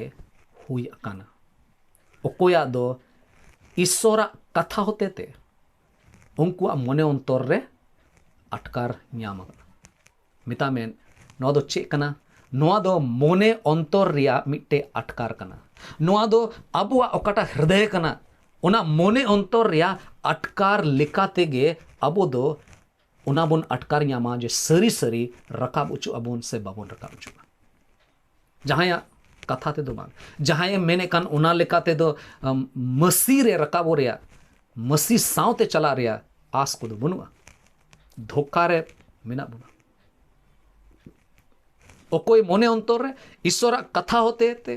ᱦᱩᱭ ᱟᱠᱟᱱᱟ, ᱚᱠᱚᱭᱟᱜ ᱫᱚ ᱤᱥᱚᱨᱟᱜ ᱠᱟᱛᱷᱟ ᱦᱚᱛᱮ ᱛᱮ ᱩᱱᱠᱩᱣᱟᱜ ᱢᱚᱱᱮ ᱚᱱᱛᱚᱨ ᱨᱮ ᱟᱴᱠᱟᱨ ᱧᱟᱢ ᱟᱠᱟᱱᱟ᱾ ᱢᱮᱛᱟᱜ ᱢᱮ, ᱱᱚᱣᱟ ᱫᱚ ᱪᱮᱫ ᱠᱟᱱᱟ? ᱱᱚᱣᱟ ᱫᱚ ᱢᱚᱱᱮ ᱚᱱᱛᱚᱨ ᱨᱮᱭᱟᱜ ᱢᱤᱫᱴᱮᱡ ᱟᱴᱠᱟᱨ ᱠᱟᱱᱟ᱾ ᱱᱚᱣᱟ ᱫᱚ ᱟᱵᱚᱣᱟᱜ ᱚᱠᱟᱴᱟᱜ ᱦᱨᱫᱚᱭ ᱠᱟᱱᱟ, ᱚᱱᱟ ᱢᱚᱱᱮ ᱚᱱᱛᱚᱨ ᱨᱮᱭᱟᱜ ᱟᱴᱠᱟᱨ ᱞᱮᱠᱟ ᱛᱮᱜᱮ ᱟᱵᱚ ᱫᱚ ᱚᱱᱟ ᱵᱚᱱ ᱟᱴᱠᱟᱨ ᱧᱟᱢᱟ ᱡᱮ ᱥᱟᱹᱨᱤ ᱥᱟᱹᱨᱤ ᱨᱟᱠᱟᱵ ᱦᱚᱪᱚᱜ ᱟᱵᱚᱱ ᱥᱮ ᱵᱟᱵᱚᱱ ᱨᱟᱠᱟᱵ ᱦᱚᱪᱚᱜᱼᱟ᱾ ᱡᱟᱦᱟᱸᱭᱟᱜ ᱠᱟᱛᱷᱟ ᱛᱮᱫᱚ ᱵᱟᱝ, ᱡᱟᱦᱟᱸᱭᱮ ᱢᱮᱱᱮᱫ ᱠᱟᱱ ᱚᱱᱟ ᱞᱮᱠᱟ ᱛᱮᱫᱚ, ᱟᱢ, ᱢᱟᱹᱥᱤ ᱨᱮ ᱨᱟᱠᱟᱵᱚᱜ ᱨᱮᱭᱟᱜ, ᱢᱟᱹᱥᱤ ᱥᱟᱶᱛᱮ ᱪᱟᱞᱟᱜ ᱨᱮᱭᱟᱜ ᱟᱥ ᱠᱚᱫᱚ ᱵᱟᱹᱱᱩᱜᱼᱟ᱾ ᱫᱷᱳᱠᱟ ᱨᱮ ᱢᱮᱱᱟᱜ ᱵᱚᱱᱟ᱾ ᱚᱠᱚᱭ ᱢᱚᱱᱮ ᱚᱱᱛᱚᱨ ᱨᱮ ᱤᱥᱚᱨᱟᱜ ᱠᱟᱛᱷᱟ ᱦᱚᱛᱮ ᱛᱮ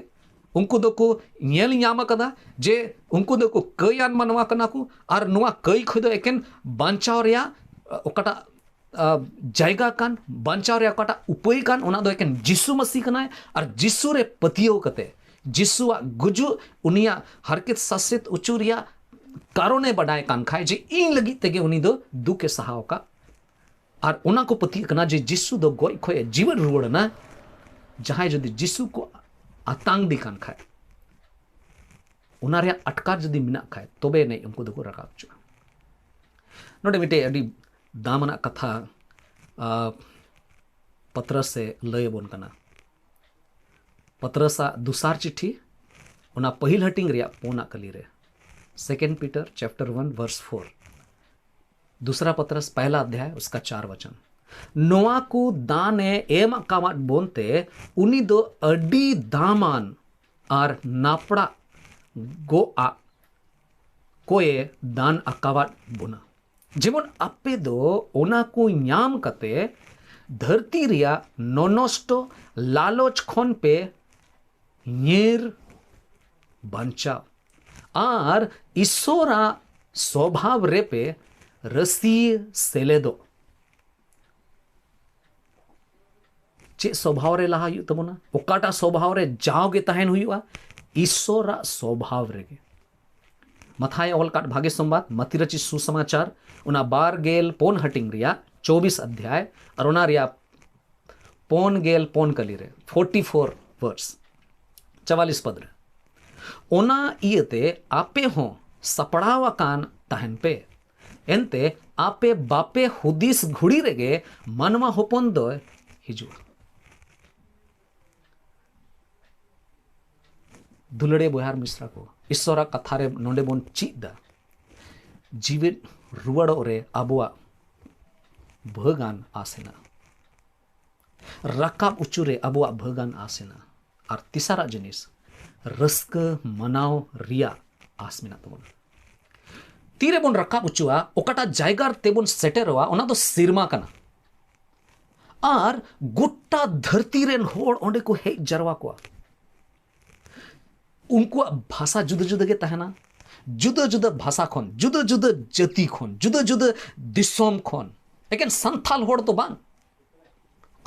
ᱩᱱᱠᱩ ᱫᱚᱠᱚ ᱧᱮᱞ ᱧᱟᱢ ᱟᱠᱟᱫᱟ ᱡᱮ ᱩᱱᱠᱩ ᱫᱚᱠᱚ ᱠᱟᱹᱭᱟᱱ ᱢᱟᱱᱣᱟ ᱠᱟᱱᱟ ᱠᱚ, ᱟᱨ ᱱᱚᱣᱟ ᱠᱟᱹᱭ ᱠᱷᱚᱱ ᱫᱚ ᱮᱠᱮᱱ ᱵᱟᱧᱪᱟᱣ ᱨᱮᱭᱟᱜ, ᱚᱠᱟᱴᱟᱜ ᱟ, ᱡᱟᱭᱜᱟ ᱠᱟᱱ, ᱵᱟᱧᱪᱟᱣ ᱨᱮᱭᱟᱜ ᱚᱠᱟᱴᱟᱜ ᱩᱯᱟᱹᱭ ᱠᱟᱱ, ᱚᱱᱟ ᱫᱚ ᱮᱠᱮᱱ ᱡᱤᱥᱩ ᱢᱟᱹᱥᱤ ᱠᱟᱱᱟᱭ᱾ ᱟᱨ ᱡᱤᱥᱩ ᱨᱮ ᱯᱟᱹᱛᱭᱟᱹᱣ ᱠᱟᱛᱮ, ᱡᱤᱥᱩᱣᱟᱜ ᱜᱩᱡᱩᱜ, ᱩᱱᱤᱭᱟᱜ ᱦᱟᱨᱠᱮᱛ ᱥᱟᱥᱮᱛ ᱚᱪᱚ ᱨᱮᱭᱟᱜ ᱠᱟᱨᱚᱱᱮ ᱵᱟᱰᱟᱭ ᱠᱟᱱ ᱠᱷᱟᱡ ᱡᱮ ᱤᱧ ᱞᱟᱹᱜᱤᱫ ᱛᱮᱜᱮ ᱩᱱᱤ ᱫᱚ ᱫᱩᱠᱮ ᱥᱟᱦᱟᱣ ᱟᱠᱟᱫ, ᱟᱨ ᱚᱱᱟ ᱠᱚ ᱯᱟᱹᱛᱭᱟᱹᱜ ᱠᱟᱱᱟ ᱡᱮ ᱡᱤᱥᱩ ᱫᱚ ᱜᱚᱡ ᱠᱷᱚᱡ ᱮ ᱡᱤᱣᱮᱫ ᱨᱩᱣᱟᱹᱲ ᱮᱱᱟ, ᱡᱟᱦᱟᱸᱭ ᱡᱩᱫᱤ ᱡᱤᱥᱩ ᱠᱚ ᱟᱛᱟᱝ ᱫᱤ ᱠᱟᱱ ᱠᱷᱟᱡ, ᱚᱱᱟ ᱨᱮᱭᱟᱜ ᱟᱴᱠᱟᱨ ᱡᱩᱫᱤ ᱢᱮᱱᱟᱜ ᱠᱷᱟᱡ, ᱛᱚᱵᱮ ᱟᱹᱱᱤᱡ ᱩᱱᱠᱩ ᱫᱚᱠᱚ ᱨᱟᱠᱟᱵ ᱦᱚᱪᱚᱜᱼᱟ᱾ ᱱᱚᱰᱮ ᱢᱤᱫᱴᱮᱡ ᱟᱹᱰᱤ ᱫᱟᱢᱟᱱᱟᱜ ᱠᱟᱛᱷᱟ, ᱟ, ᱯᱟᱛᱨᱟᱥ ᱮ ᱞᱟᱹᱭ ᱟᱵᱚᱱ ᱠᱟᱱᱟ᱾ ᱯᱟᱛᱨᱟᱥᱟᱜ ᱫᱚᱥᱟᱨ ᱪᱤᱴᱷᱤ, ᱚᱱᱟ ᱯᱟᱹᱦᱤᱞ ᱦᱟᱹᱴᱤᱧ ᱨᱮᱭᱟᱜ ᱯᱳᱱᱟᱜ ᱠᱟᱹᱞᱤ ᱨᱮ, Second Peter chapter one verse four, दूसरा पतरस पहला अध्याय उसका चार वचन, ᱱᱚᱣᱟ ᱠᱚ ᱫᱟᱱ ᱮ ᱮᱢ ᱟᱠᱟᱣᱟᱫ ᱵᱚᱱᱛᱮ ᱩᱱᱤ ᱫᱚ ᱟᱹᱰᱤ ᱫᱟᱢᱟᱱ ᱟᱨ ᱱᱟᱯᱲᱟᱜ ᱜᱚᱜᱼᱟᱜ ᱠᱚᱭᱮ ᱫᱟᱱ ᱟᱠᱟᱣᱟᱫ ᱵᱚᱱᱟ᱾ ᱡᱮᱢᱚᱱ ᱟᱯᱮ ᱫᱚ ᱚᱱᱟ ᱠᱚ ᱧᱟᱢ ᱠᱟᱛᱮ ᱫᱷᱟᱹᱨᱛᱤ ᱨᱮᱭᱟᱜ ᱱᱚᱱᱚᱥᱴᱚ ᱞᱟᱞᱚᱪ ᱠᱷᱚᱱ ᱯᱮ ᱧᱤᱨ ᱵᱟᱧᱪᱟᱣ ᱟᱨ ᱤᱥᱚᱨᱟᱜ ᱥᱚᱵᱷᱟᱵ ᱨᱮᱯᱮ ᱨᱟᱹᱥᱤ ᱥᱮᱞᱮᱫᱚᱜ᱾ ᱪᱮᱫ ᱥᱚᱵᱷᱟᱣ ᱨᱮ ᱞᱟᱦᱟ ᱦᱩᱭᱩᱜ ᱛᱟᱵᱚᱱᱟ? ᱚᱠᱟᱴᱟᱜ ᱥᱚᱵᱷᱟᱣ ᱨᱮ ᱡᱟᱣᱜᱮ ᱛᱟᱦᱮᱱ ᱦᱩᱭᱩᱜᱼᱟ? ᱤᱥᱥᱚᱨᱟᱜ ᱥᱚᱵᱷᱟᱣ ᱨᱮᱜᱮ᱾ ᱢᱟᱛᱷᱟᱭ ᱚᱞ ᱠᱟᱫ ᱵᱷᱟᱜᱮ ᱥᱚᱢᱵᱟᱫ, ᱢᱟᱛᱤ ᱨᱟᱪᱤ ᱥᱩᱥᱚᱢᱟᱪᱟᱨ, ᱚᱱᱟ ᱵᱟᱨ ᱜᱮᱞ ᱯᱩᱱ ᱦᱟᱹᱴᱤᱧ ᱨᱮᱭᱟᱜ ᱪᱚᱵᱵᱤᱥ ᱚᱫᱷᱭᱟᱭ, ᱟᱨ ᱚᱱᱟ ᱨᱮᱭᱟᱜ ᱯᱩᱱ ᱜᱮᱞ ᱯᱩᱱ ᱠᱟᱹᱞᱤ ᱨᱮ, ᱯᱷᱳᱨᱴᱤ ᱯᱷᱳᱨ ᱵᱷᱟᱨᱥ, ᱪᱟᱣᱟᱞᱤᱥ ᱯᱚᱫ ᱨᱮ, ᱚᱱᱟ ᱤᱭᱟᱹᱛᱮ ᱟᱯᱮ ᱦᱚᱸ ᱥᱟᱯᱲᱟᱣ ᱟᱠᱟᱱ ᱛᱟᱦᱮᱱ ᱯᱮ, ᱮᱱᱛᱮ ᱟᱯᱮ ᱵᱟᱯᱮ ᱦᱩᱫᱤᱥ ᱜᱷᱩᱲᱤ ᱨᱮᱜᱮ ᱢᱟᱱᱣᱟ ᱦᱚᱯᱚᱱ ᱫᱚᱭ ᱦᱤᱡᱩᱜᱼᱟ᱾ ᱫᱩᱞᱟᱹᱲᱤᱭᱟᱹ ᱵᱚᱭᱦᱟ ᱟᱨ ᱢᱤᱥᱨᱟ ᱠᱚ, ᱤᱥᱥᱚᱨᱟᱜ ᱠᱟᱛᱷᱟ ᱨᱮ ᱱᱚᱰᱮ ᱵᱚᱱ ᱪᱮᱫ ᱫᱟ, ᱡᱤᱣᱮᱫ ᱨᱩᱣᱟᱹᱲᱚᱜ ᱨᱮ ᱟᱵᱚᱣᱟᱜ ᱵᱷᱟᱹᱜᱟᱱ ᱟᱥ ᱦᱮᱱᱟᱜᱼᱟ, ᱨᱟᱠᱟᱵ ᱚᱪᱚ ᱨᱮ ᱟᱵᱚᱣᱟᱜ ᱵᱷᱟᱹᱜᱟᱱ ᱟᱥ ᱦᱮᱱᱟᱜᱼᱟ, ᱟᱨ ᱛᱮᱥᱟᱨᱟᱜ ᱡᱤᱱᱤᱥ, ᱨᱟᱹᱥᱠᱟᱹ ᱢᱟᱱᱟᱣ ᱨᱮᱭᱟᱜ ᱟᱥ ᱢᱮᱱᱟᱜ ᱛᱟᱵᱚᱱᱟ᱾ ᱛᱤᱨᱮᱵᱚᱱ ᱨᱟᱠᱟᱵ ᱚᱪᱚᱜᱼᱟ, ᱚᱠᱟᱴᱟᱜ ᱡᱟᱭᱜᱟ ᱛᱮᱵᱚᱱ ᱥᱮᱴᱮᱨᱚᱜᱼᱟ, ᱚᱱᱟ ᱫᱚ ᱥᱮᱨᱢᱟ ᱠᱟᱱᱟ᱾ ᱟᱨ ᱜᱚᱴᱟ ᱫᱷᱟᱹᱨᱛᱤ ᱨᱮᱱ ᱦᱚᱲ ᱚᱸᱰᱮ ᱠᱚ ᱦᱮᱡ ᱡᱟᱨᱣᱟ ᱠᱚᱣᱟ᱾ ᱩᱱᱠᱩᱣᱟᱜ ᱵᱷᱟᱥᱟ ᱡᱩᱫᱟᱹ ᱡᱩᱫᱟᱹ ᱜᱮ ᱛᱟᱦᱮᱱᱟ, ᱡᱩᱫᱟᱹ ᱡᱩᱫᱟᱹ ᱵᱷᱟᱥᱟ ᱠᱷᱚᱱ, ᱡᱩᱫᱟᱹ ᱡᱩᱫᱟᱹ ᱡᱟᱹᱛᱤ ᱠᱷᱚᱱ, ᱡᱩᱫᱟᱹ ᱡᱩᱫᱟᱹ ᱫᱤᱥᱚᱢ ᱠᱷᱚᱱ, ᱮᱠᱮᱱ ᱥᱟᱱᱛᱟᱞ ᱦᱚᱲ ᱫᱚ ᱵᱟᱝ,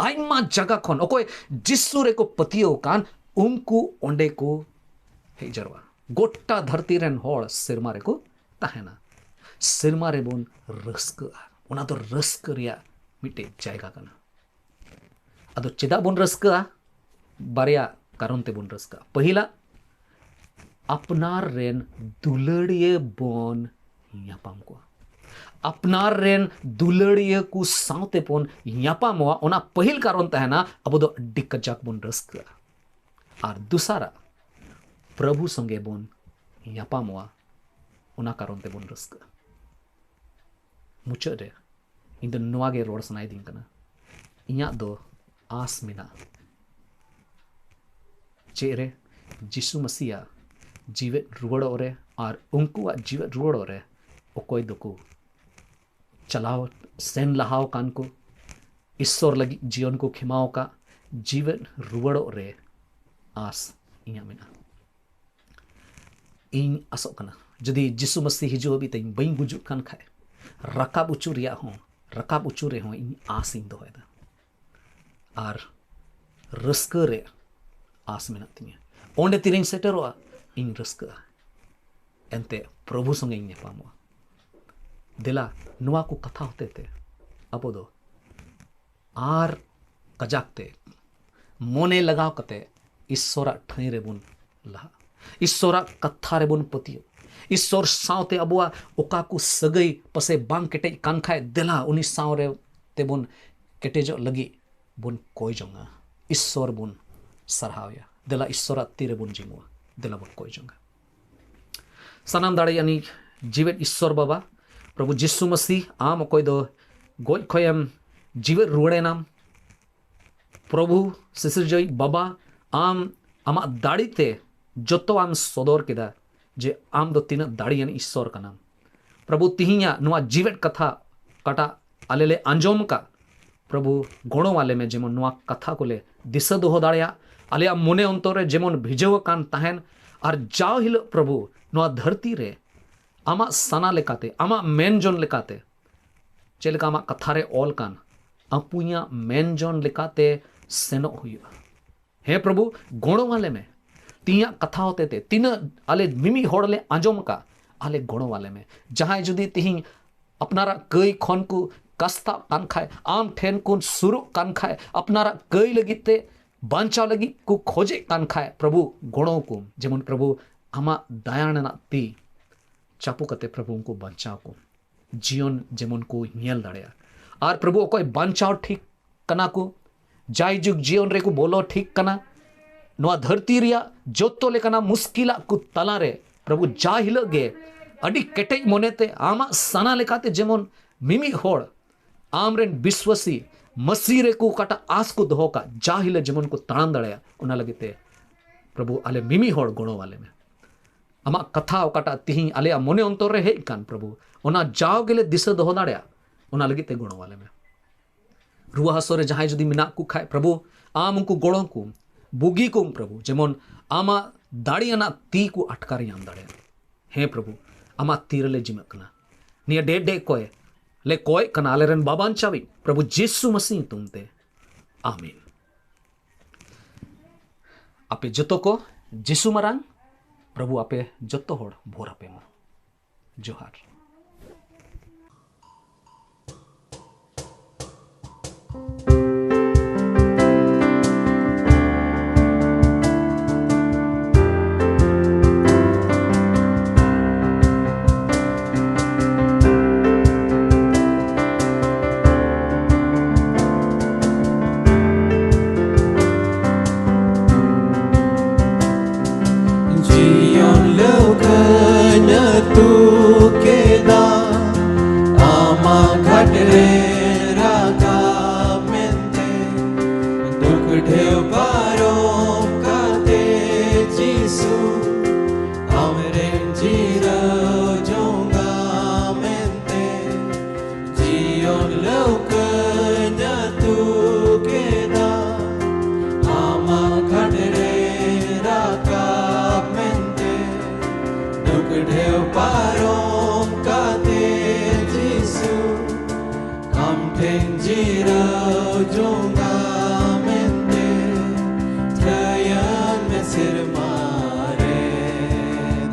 ᱟᱭᱢᱟ ᱡᱟᱭᱜᱟ ᱠᱷᱚᱱ ᱚᱠᱚᱭ ᱡᱤᱥᱩ ᱨᱮᱠᱚ ᱯᱟᱹᱛᱭᱟᱹᱣ ᱟᱠᱟᱱ, ᱩᱱᱠᱩ ᱚᱸᱰᱮ ᱠᱚ ᱦᱮᱡ ᱡᱟᱨᱣᱟ᱾ ᱜᱚᱴᱟ ᱫᱷᱟᱹᱨᱛᱤ ᱨᱮᱱ ᱦᱚᱲ ᱥᱮᱨᱢᱟ ᱨᱮᱠᱚ ᱛᱟᱦᱮᱱᱟ᱾ ᱥᱮᱨᱢᱟ ᱨᱮᱵᱚᱱ ᱨᱟᱹᱥᱠᱟᱹᱜᱼᱟ᱾ ᱚᱱᱟ ᱫᱚ ᱨᱟᱹᱥᱠᱟᱹ ᱨᱮᱭᱟᱜ ᱢᱤᱫᱴᱮᱡ ᱡᱟᱭᱜᱟ ᱠᱟᱱᱟ᱾ ᱟᱫᱚ ᱪᱮᱫᱟᱜ ᱵᱚᱱ ᱨᱟᱹᱥᱠᱟᱹᱜᱼᱟ? ᱵᱟᱨᱭᱟ ᱠᱟᱨᱚᱱ ᱛᱮᱵᱚᱱ ᱨᱟᱹᱥᱠᱟᱹᱜᱼᱟ᱾ ᱯᱟᱹᱦᱤᱞᱟᱜ, ᱟᱯᱱᱟᱨ ᱨᱮᱱ ᱫᱩᱞᱟᱹᱲᱤᱭᱟᱹ ᱵᱚᱱ ᱧᱟᱯᱟᱢ ᱠᱚᱣᱟ᱾ ᱟᱯᱱᱟᱨ ᱨᱮᱱ ᱫᱩᱞᱟᱹᱲᱤᱭᱟᱹ ᱠᱚ ᱥᱟᱶᱛᱮ ᱵᱚᱱ ᱧᱟᱯᱟᱢᱚᱜᱼᱟ, ᱚᱱᱟ ᱯᱟᱹᱦᱤᱞ ᱠᱟᱨᱚᱱ ᱛᱟᱦᱮᱱᱟ, ᱟᱵᱚ ᱫᱚ ᱟᱹᱰᱤ ᱠᱟᱡᱟᱠ ᱵᱚᱱ ᱨᱟᱹᱥᱠᱟᱹᱜᱼᱟ᱾ ᱟᱨ ᱫᱚᱥᱟᱨᱟᱜ, ᱯᱨᱚᱵᱷᱩ ᱥᱚᱸᱜᱮ ᱵᱚᱱ ᱧᱟᱯᱟᱢᱚᱜᱼᱟ, ᱚᱱᱟ ᱠᱟᱨᱚᱱ ᱛᱮᱵᱚᱱ ᱨᱟᱹᱥᱠᱟᱹᱜᱼᱟ᱾ ᱢᱩᱪᱟᱹᱫ ᱨᱮ ᱤᱧ ᱫᱚ ᱱᱚᱣᱟ ᱜᱮ ᱨᱚᱲ ᱥᱟᱱᱟᱭᱤᱫᱤᱧ ᱠᱟᱱᱟ, ᱤᱧᱟᱹᱜ ᱫᱚ ᱟᱸᱥ ᱢᱮᱱᱟᱜᱼᱟ᱾ ᱪᱮᱫ ᱨᱮ? ᱡᱤᱥᱩ ᱢᱟᱹᱥᱤᱭᱟᱜ ᱡᱤᱣᱮᱫ ᱨᱩᱣᱟᱹᱲᱚᱜ ᱨᱮ, ᱟᱨ ᱩᱱᱠᱩᱣᱟᱜ ᱡᱤᱣᱮᱫ ᱨᱩᱣᱟᱹᱲᱚᱜ ᱨᱮ ᱚᱠᱚᱭ ᱫᱚᱠᱚ ᱪᱟᱞᱟᱣ ᱥᱮᱱ ᱞᱟᱦᱟᱣ ᱟᱠᱟᱱ ᱠᱚ, ᱤᱥᱥᱚᱨ ᱞᱟᱹᱜᱤᱫ ᱡᱤᱭᱚᱱ ᱠᱚ ᱠᱷᱮᱢᱟᱣ ᱟᱠᱟᱫ, ᱡᱤᱣᱮᱫ ᱨᱩᱣᱟᱹᱲᱚᱜ ᱨᱮ ᱟᱸᱥ ᱤᱧᱟᱹᱜ ᱢᱮᱱᱟᱜᱼᱟ᱾ ᱤᱧ ᱟᱥᱚᱜ ᱠᱟᱱᱟ, ᱡᱩᱫᱤ ᱡᱤᱥᱩ ᱢᱟᱹᱥᱤ ᱦᱤᱡᱩᱜ ᱦᱟᱹᱵᱤᱡ ᱛᱮ ᱤᱧ ᱵᱟᱹᱧ ᱜᱩᱡᱩᱜ ᱠᱟᱱ ᱠᱷᱟᱡ, ᱨᱟᱠᱟᱵ ᱚᱪᱚ ᱨᱮᱭᱟᱜ ᱦᱚᱸ, ᱨᱟᱠᱟᱵ ᱚᱪᱚ ᱨᱮᱦᱚᱸ ᱤᱧ ᱟᱸᱥ ᱤᱧ ᱫᱚᱦᱚᱭᱮᱫᱟ᱾ ᱟᱨ ᱨᱟᱹᱥᱠᱟᱹ ᱨᱮ ᱟᱥ ᱢᱮᱱᱟᱜ ᱛᱤᱧᱟᱹ᱾ ᱚᱸᱰᱮ ᱛᱤᱨᱮᱧ ᱥᱮᱴᱮᱨᱚᱜᱼᱟ, ᱤᱧ ᱨᱟᱹᱥᱠᱟᱹᱜᱼᱟ᱾ ᱮᱱᱛᱮ ᱯᱨᱚᱵᱷᱩ ᱥᱚᱸᱜᱮᱧ ᱧᱟᱯᱟᱢᱚᱜᱼᱟ᱾ ᱫᱮᱞᱟ, ᱱᱚᱣᱟ ᱠᱚ ᱠᱟᱛᱷᱟ ᱦᱚᱛᱮ ᱛᱮ ᱟᱵᱚ ᱫᱚ ᱟᱨ ᱠᱟᱡᱟᱠ ᱛᱮ ᱢᱚᱱᱮ ᱞᱟᱜᱟᱣ ᱠᱟᱛᱮ ᱤᱥᱥᱚᱨᱟᱜ ᱴᱷᱟᱹᱭ ᱨᱮᱵᱚᱱ ᱞᱟᱦᱟᱜᱼᱟ, ᱤᱥᱥᱚᱨᱟᱜ ᱠᱟᱛᱷᱟ ᱨᱮᱵᱚᱱ ᱯᱟᱹᱛᱭᱟᱹᱜ᱾ ᱤᱥᱥᱚᱨ ᱥᱟᱶᱛᱮ ᱟᱵᱚᱣᱟᱜ ᱚᱠᱟ ᱠᱚ ᱥᱟᱹᱜᱟᱹᱭ ᱯᱟᱥᱮ ᱵᱟᱝ ᱠᱮᱴᱮᱡ ᱠᱟᱱ ᱠᱷᱟᱡ, ᱫᱮᱞᱟ ᱩᱱᱤ ᱥᱟᱶ ᱨᱮ ᱛᱮᱵᱚᱱ ᱠᱮᱴᱮᱡᱚᱜ ᱞᱟᱹᱜᱤᱫ ᱵᱚᱱ ᱠᱚᱭ ᱡᱚᱝᱟ᱾ ᱤᱥᱥᱚᱨ ᱵᱚᱱ ᱥᱟᱨᱦᱟᱣᱮᱭᱟ᱾ ᱫᱮᱞᱟ ᱤᱥᱥᱚᱨᱟᱜ ᱛᱤ ᱨᱮᱵᱚᱱ ᱡᱤᱢᱩᱜᱼᱟ᱾ ᱫᱮᱞᱟ ᱵᱚᱱ ᱠᱚᱭ ᱡᱚᱝᱟ᱾ ᱥᱟᱱᱟᱢ ᱫᱟᱲᱮᱭᱟᱱᱤᱡ ᱡᱤᱣᱮᱫ ᱤᱥᱥᱚᱨ ᱵᱟᱵᱟ, ᱯᱨᱚᱵᱷᱩ ᱡᱤᱥᱩ ᱢᱟᱥᱤ, ᱟᱢ ᱚᱠᱚᱭ ᱫᱚ ᱜᱚᱡ ᱠᱷᱚᱱᱮᱢ ᱡᱤᱣᱮᱫ ᱨᱩᱣᱟᱹᱲᱮᱱᱟᱢ, ᱯᱨᱚᱵᱷᱩ ᱥᱤᱥᱤᱨᱡᱟᱹᱣᱤᱡ ᱵᱟᱵᱟ, ᱟᱢ ᱟᱢᱟᱜ ᱫᱟᱲᱮ ᱛᱮ ᱡᱚᱛᱚᱣᱟᱜ ᱮᱢ ᱥᱚᱫᱚᱨ ᱠᱮᱫᱟ ᱡᱮ ᱟᱢ ᱫᱚ ᱛᱤᱱᱟᱹᱜ ᱫᱟᱲᱮᱭᱟᱱ ᱤᱥᱥᱚᱨ ᱠᱟᱱᱟᱢ᱾ ᱯᱨᱚᱵᱷᱩ, ᱛᱤᱦᱤᱧᱟᱜ ᱱᱚᱣᱟ ᱡᱤᱣᱮᱫ ᱠᱟᱛᱷᱟ ᱚᱠᱟᱴᱟᱜ ᱟᱞᱮ ᱞᱮ ᱟᱸᱡᱚᱢ ᱟᱠᱟᱫ, ᱯᱨᱚᱵᱷᱩ, ᱜᱚᱲᱚ ᱟᱞᱮ ᱢᱮ ᱡᱮᱢᱚᱱ ᱱᱚᱣᱟ ᱠᱟᱛᱷᱟ ᱠᱚᱞᱮ ᱫᱤᱥᱟᱹ ᱫᱚᱦᱚ ᱫᱟᱲᱮᱭᱟᱜ, ᱟᱞᱮᱭᱟᱜ ᱢᱚᱱᱮ ᱚᱱᱛᱚᱨ ᱨᱮ ᱡᱮᱢᱚᱱ ᱵᱷᱤᱡᱟᱹᱣ ᱟᱠᱟᱱ ᱛᱟᱦᱮᱱ, ᱟᱨ ᱡᱟᱣ ᱦᱤᱞᱳᱜ, ᱯᱨᱚᱵᱷᱩ, ᱱᱚᱣᱟ ᱫᱷᱟᱹᱨᱛᱤ ᱨᱮ ᱟᱢᱟᱜ ᱥᱟᱱᱟ ᱞᱮᱠᱟᱛᱮ, ᱟᱢᱟᱜ ᱢᱮᱱ ᱡᱚᱱ ᱞᱮᱠᱟᱛᱮ ᱪᱮᱫ ᱞᱮᱠᱟ ᱟᱢᱟᱜ ᱠᱟᱛᱷᱟ ᱨᱮ ᱚᱞ ᱠᱟᱱ, ᱟᱹᱯᱩᱧᱟᱜ ᱢᱮᱱ ᱡᱚᱱ ᱞᱮᱠᱟᱛᱮ ᱥᱮᱱᱚᱜ ᱦᱩᱭᱩᱜᱼᱟ᱾ ᱦᱮᱸ ᱯᱨᱚᱵᱷᱩ, ᱜᱚᱲᱚ ᱟᱞᱮ ᱢᱮ᱾ ᱛᱤᱦᱤᱧᱟᱜ ᱠᱟᱛᱷᱟ ᱦᱚᱛᱮ ᱛᱮ ᱛᱤᱱᱟᱹᱜ ᱟᱞᱮ ᱢᱤᱢᱤᱫ ᱦᱚᱲ ᱞᱮ ᱟᱸᱡᱚᱢ ᱟᱠᱟᱫ, ᱟᱞᱮ ᱜᱚᱲᱚ ᱟᱞᱮ ᱢᱮ᱾ ᱡᱟᱦᱟᱸᱭ ᱡᱩᱫᱤ ᱛᱤᱦᱤᱧ ᱟᱯᱱᱟᱨᱟᱜ ᱠᱟᱹᱭ ᱠᱷᱚᱱ ᱠᱚ ᱠᱟᱥᱛᱟᱜ ᱠᱟᱱ ᱠᱷᱟᱡ, ᱟᱢ ᱴᱷᱮᱱ ᱠᱚ ᱥᱩᱨᱩᱜ ᱠᱟᱱ ᱠᱷᱟᱡ, ᱟᱯᱱᱟᱨᱟᱜ ᱠᱟᱹᱭ ᱞᱟᱹᱜᱤᱫ ᱛᱮ, ᱵᱟᱧᱪᱟᱣ ᱞᱟᱹᱜᱤᱫ ᱠᱚ ᱠᱷᱚᱡᱮᱜ ᱠᱟᱱ ᱠᱷᱟᱡ, ᱯᱨᱚᱵᱷᱩ, ᱜᱚᱲᱚ ᱠᱚᱢ᱾ ᱡᱮᱢᱚᱱ ᱯᱨᱚᱵᱷᱩ, ᱟᱢᱟᱜ ᱫᱟᱭᱟ ᱨᱮᱱᱟᱜ ᱛᱤ ᱪᱟᱯᱚ ᱠᱟᱛᱮ, ᱯᱨᱚᱵᱷᱩ, ᱩᱱᱠᱩ ᱵᱟᱧᱪᱟᱣ ᱠᱚᱢ᱾ ᱡᱤᱭᱚᱱ ᱡᱮᱢᱚᱱ ᱠᱚ ᱧᱮᱞ ᱫᱟᱲᱮᱭᱟᱜᱼᱟ᱾ ᱟᱨ ᱯᱨᱚᱵᱷᱩ, ᱚᱠᱚᱭ ᱵᱟᱧᱪᱟᱣ ᱴᱷᱤᱠ ᱠᱟᱱᱟ ᱠᱚ, ᱡᱟᱭᱡᱩᱜᱽ ᱡᱤᱭᱚᱱ ᱨᱮᱠᱚ ᱵᱚᱞᱚ ᱴᱷᱤᱠ ᱠᱟᱱᱟ, ᱱᱚᱣᱟ ᱫᱷᱟᱹᱨᱛᱤ ᱨᱮᱭᱟᱜ ᱡᱚᱛᱚ ᱞᱮᱠᱟᱱᱟᱜ ᱢᱩᱥᱠᱤᱞᱟᱜ ᱠᱚ ᱛᱟᱞᱟᱨᱮ, ᱯᱨᱚᱵᱷᱩ, ᱡᱟ ᱦᱤᱞᱳᱜ ᱜᱮ ᱟᱹᱰᱤ ᱠᱮᱴᱮᱡ ᱢᱚᱱᱮᱛᱮ ᱟᱢᱟᱜ ᱥᱟᱱᱟ ᱞᱮᱠᱟᱛᱮ ᱡᱮᱢᱚᱱ ᱢᱤᱢᱤᱫ ᱦᱚᱲ ᱟᱢᱨᱮᱱ ᱵᱤᱥᱣᱟᱥᱤ ᱢᱟᱹᱥᱤ ᱨᱮᱠᱚ ᱚᱠᱟᱴᱟᱜ ᱟᱸᱥ ᱠᱚ ᱫᱚᱦᱚ ᱠᱟᱜ, ᱡᱟ ᱦᱤᱞᱳᱜ ᱡᱮᱢᱚᱱ ᱠᱚ ᱛᱟᱲᱟᱢ ᱫᱟᱲᱮᱭᱟᱜ, ᱚᱱᱟ ᱞᱟᱹᱜᱤᱫ ᱛᱮ ᱯᱨᱚᱵᱷᱩ, ᱟᱞᱮ ᱢᱤᱢᱤᱫ ᱦᱚᱲ ᱜᱚᱲᱚ ᱟᱞᱮ ᱢᱮ᱾ ᱟᱢᱟᱜ ᱠᱟᱛᱷᱟ ᱚᱠᱟᱴᱟᱜ ᱛᱤᱦᱤᱧ ᱟᱞᱮᱭᱟᱜ ᱢᱚᱱᱮ ᱚᱱᱛᱚᱨ ᱨᱮ ᱦᱮᱡ ᱠᱟᱱ, ᱯᱨᱚᱵᱷᱩ, ᱚᱱᱟ ᱡᱟᱣ ᱜᱮᱞᱮ ᱫᱤᱥᱟᱹ ᱫᱚᱦᱚ ᱫᱟᱲᱮᱭᱟᱜ, ᱚᱱᱟ ᱞᱟᱹᱜᱤᱫ ᱛᱮ ᱜᱚᱲᱚ ᱟᱞᱮ ᱢᱮ᱾ ᱨᱩᱣᱟᱹ ᱦᱟᱹᱥᱩ ᱨᱮ ᱡᱟᱦᱟᱸᱭ ᱡᱩᱫᱤ ᱢᱮᱱᱟᱜ ᱠᱚ ᱠᱷᱟᱡ, ᱯᱨᱚᱵᱷᱩ, ᱟᱢ ᱩᱱᱠᱩ ᱜᱚᱲᱚ ᱠᱚᱢ, ᱵᱩᱜᱤ ᱠᱚᱢ, ᱯᱨᱚᱵᱷᱩ, ᱡᱮᱢᱚᱱ ᱟᱢᱟᱜ ᱫᱟᱲᱮᱭᱟᱱᱟᱜ ᱛᱤ ᱠᱚ ᱟᱴᱠᱟᱨ ᱧᱟᱢ ᱫᱟᱲᱮᱭᱟᱜ᱾ ᱦᱮᱸ ᱯᱨᱚᱵᱷᱩ, ᱟᱢᱟᱜ ᱛᱤ ᱨᱮᱞᱮ ᱡᱤᱢᱟᱹᱜ ᱠᱟᱱᱟ᱾ ᱱᱤᱭᱟᱹ ᱰᱮ ᱰᱮ ᱠᱚᱭ ᱞᱮ ᱠᱚᱭᱮᱜ ᱠᱟᱱᱟ ᱟᱞᱮᱨᱮᱱ ᱵᱟᱵᱟᱧᱪᱟᱣᱤᱡ ᱯᱨᱚᱵᱷᱩ ᱡᱤᱥᱩ ᱢᱟᱹᱥᱤ ᱧᱩᱛᱩᱢ ᱛᱮ, ᱟᱢᱤᱱ᱾ ᱟᱯᱮ ᱡᱚᱛᱚ ᱠᱚ ᱡᱤᱥᱩ ᱢᱟᱨᱟᱝ ᱯᱨᱚᱵᱷᱩ ᱟᱯᱮ ᱡᱚᱛᱚ ᱦᱚᱲ ᱵᱷᱳᱨ ᱟᱯᱮ ᱢᱟ᱾ ᱡᱚᱦᱟᱨ᱾ ᱡᱤᱭᱚᱱ ᱞᱟᱹᱣᱠᱟᱹᱧ ᱟᱹᱛᱩ ᱠᱮᱫᱟ, ᱟᱢᱟᱜ ᱜᱷᱟᱴ ᱨᱮ ᱨᱟᱠᱟᱵ ᱢᱮᱱᱛᱮ᱾ ᱫᱩᱠ ᱰᱷᱮᱣ ᱯᱟᱨᱚᱢ ᱠᱟᱛᱮ ᱡᱤᱥᱩ, ᱟᱢᱨᱮᱱ ᱡᱤᱨᱟᱹᱣ ᱡᱚᱝᱟ ᱢᱮᱱᱛᱮ᱾ ᱡᱤᱭᱚᱱ ᱞᱟᱹᱣᱠᱟᱹᱧ ᱟᱹᱛᱩ ᱠᱮᱫᱟ, ᱟᱢᱟᱜ ᱜᱷᱟᱴ ᱨᱮ ᱨᱟᱠᱟᱵ ᱢᱮᱱᱛᱮ᱾ ᱫᱩᱠ ᱰᱷᱮᱣ ᱯᱟᱨᱚᱢ ᱠᱟᱛᱮ ᱡᱤᱥᱩ, ᱟᱢ ᱴᱷᱮᱱ ᱡᱤᱨᱟᱹᱣ ᱡᱚᱝᱟ ᱢᱮᱱᱛᱮ᱾ ᱴᱷᱟᱹᱭᱟᱹᱱ ᱢᱮ ᱥᱮᱨᱢᱟ ᱨᱮ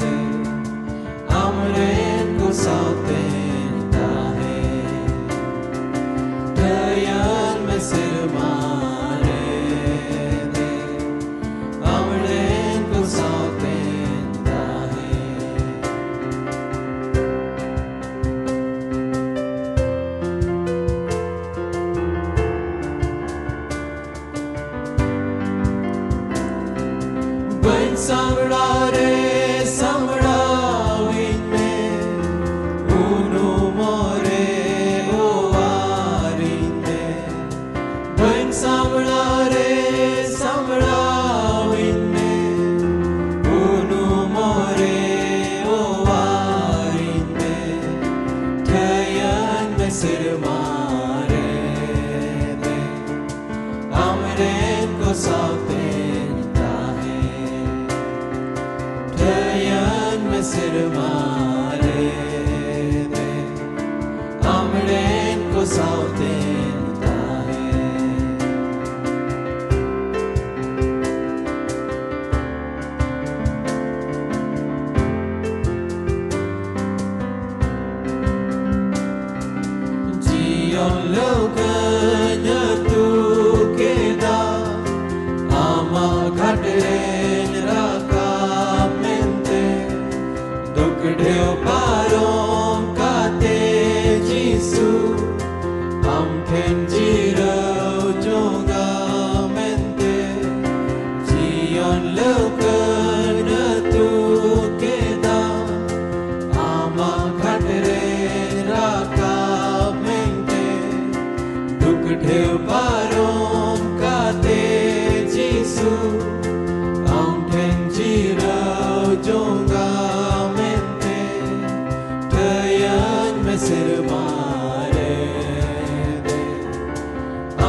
ᱫᱮᱡ, ᱟᱢᱨᱮᱱ ᱠᱚ ᱥᱟᱶᱛᱮᱧ ᱛᱟᱦᱮᱸ᱾ ᱴᱷᱟᱹᱭᱟᱹᱱ ᱢᱮ ᱥᱮᱨᱢᱟ ᱨᱮ ᱫᱮᱡ, ᱟᱢᱨᱮᱱ ᱠᱚ ᱥᱟᱶᱛᱮᱧ ᱛᱟᱦᱮᱸ᱾ ᱵᱟᱹᱧ ᱥᱟᱢᱲᱟᱣ ᱨᱮ ᱥᱟᱢᱲᱟᱣᱤᱧ ᱢᱮ, ᱩᱱᱩᱢᱚᱜ ᱨᱮ ᱚᱣᱟᱨᱤᱧ ᱢᱮ᱾ ᱵᱟᱹᱧ ᱥᱟᱢᱲᱟᱣ ᱨᱮ ᱥᱟᱢᱲᱟᱣᱤᱧ ᱢᱮ, ᱩᱱᱩᱢᱚᱜ ᱨᱮ ᱚᱣᱟᱨᱤᱧ ᱢᱮ᱾ ᱴᱷᱟᱹᱭᱟᱹᱱ ᱢᱮ ᱥᱮᱨᱢᱟ ᱨᱮ ᱫᱮᱡ, ᱟᱢᱨᱮᱱ ᱠᱚ ᱥᱟᱶᱛᱮᱧ ᱛᱟᱦᱮᱸ᱾ ᱴᱷᱟᱹᱭᱟᱹᱱ ᱢᱮ ᱥᱮᱨᱢᱟ ᱨᱮ ᱫᱮᱡ, ᱟᱢᱨᱮᱱ ᱠᱚ ᱥᱟᱶᱛᱮᱧ ᱛᱟᱦᱮᱸ᱾ ᱰᱷᱮᱣ ᱯᱟᱨᱚᱢ ᱠᱟᱛᱮ ᱡᱤᱥᱩ ᱟᱢ ᱴᱷᱮᱱ ᱡᱤᱨᱟᱹᱣ ᱡᱚᱝᱟ ᱢᱮᱱᱛᱮ ᱴᱷᱟᱹᱭᱟᱹᱧ ᱢᱮ ᱥᱮᱨᱢᱟ ᱨᱮ ᱫᱮᱡ᱾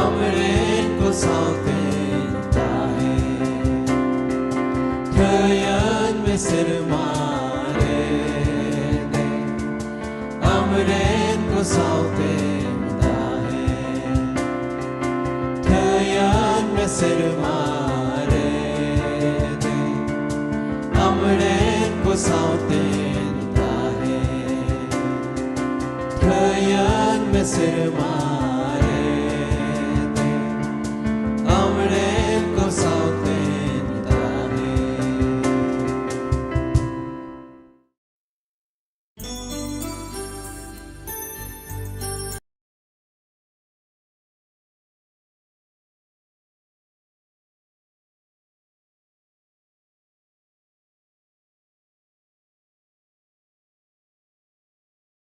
ᱟᱢᱨᱮᱱ ᱠᱚ ᱥᱟᱶᱛᱮᱧ ᱛᱟᱦᱮᱸ᱾ ᱴᱷᱟᱹᱭᱟᱹᱧ ᱢᱮ ᱥᱮᱨᱢᱟ ᱨᱮ ᱫᱮᱡ᱾ ᱟᱢᱨᱮᱱ ᱠᱚ ᱥᱟᱶᱛᱮᱧ ᱛᱟᱦᱮᱸ᱾ ᱴᱷᱟᱹᱭᱟᱹᱧ ᱢᱮ ᱥᱮᱨᱢᱟ ᱨᱮ ᱫᱮᱡ᱾ ᱟᱢᱨᱮᱱ ᱠᱚ ᱥᱟᱶᱛᱮᱧ ᱛᱟᱦᱮᱸ᱾ ᱴᱷᱟᱹᱭᱟᱹᱧ ᱢᱮ ᱥᱮᱨᱢᱟ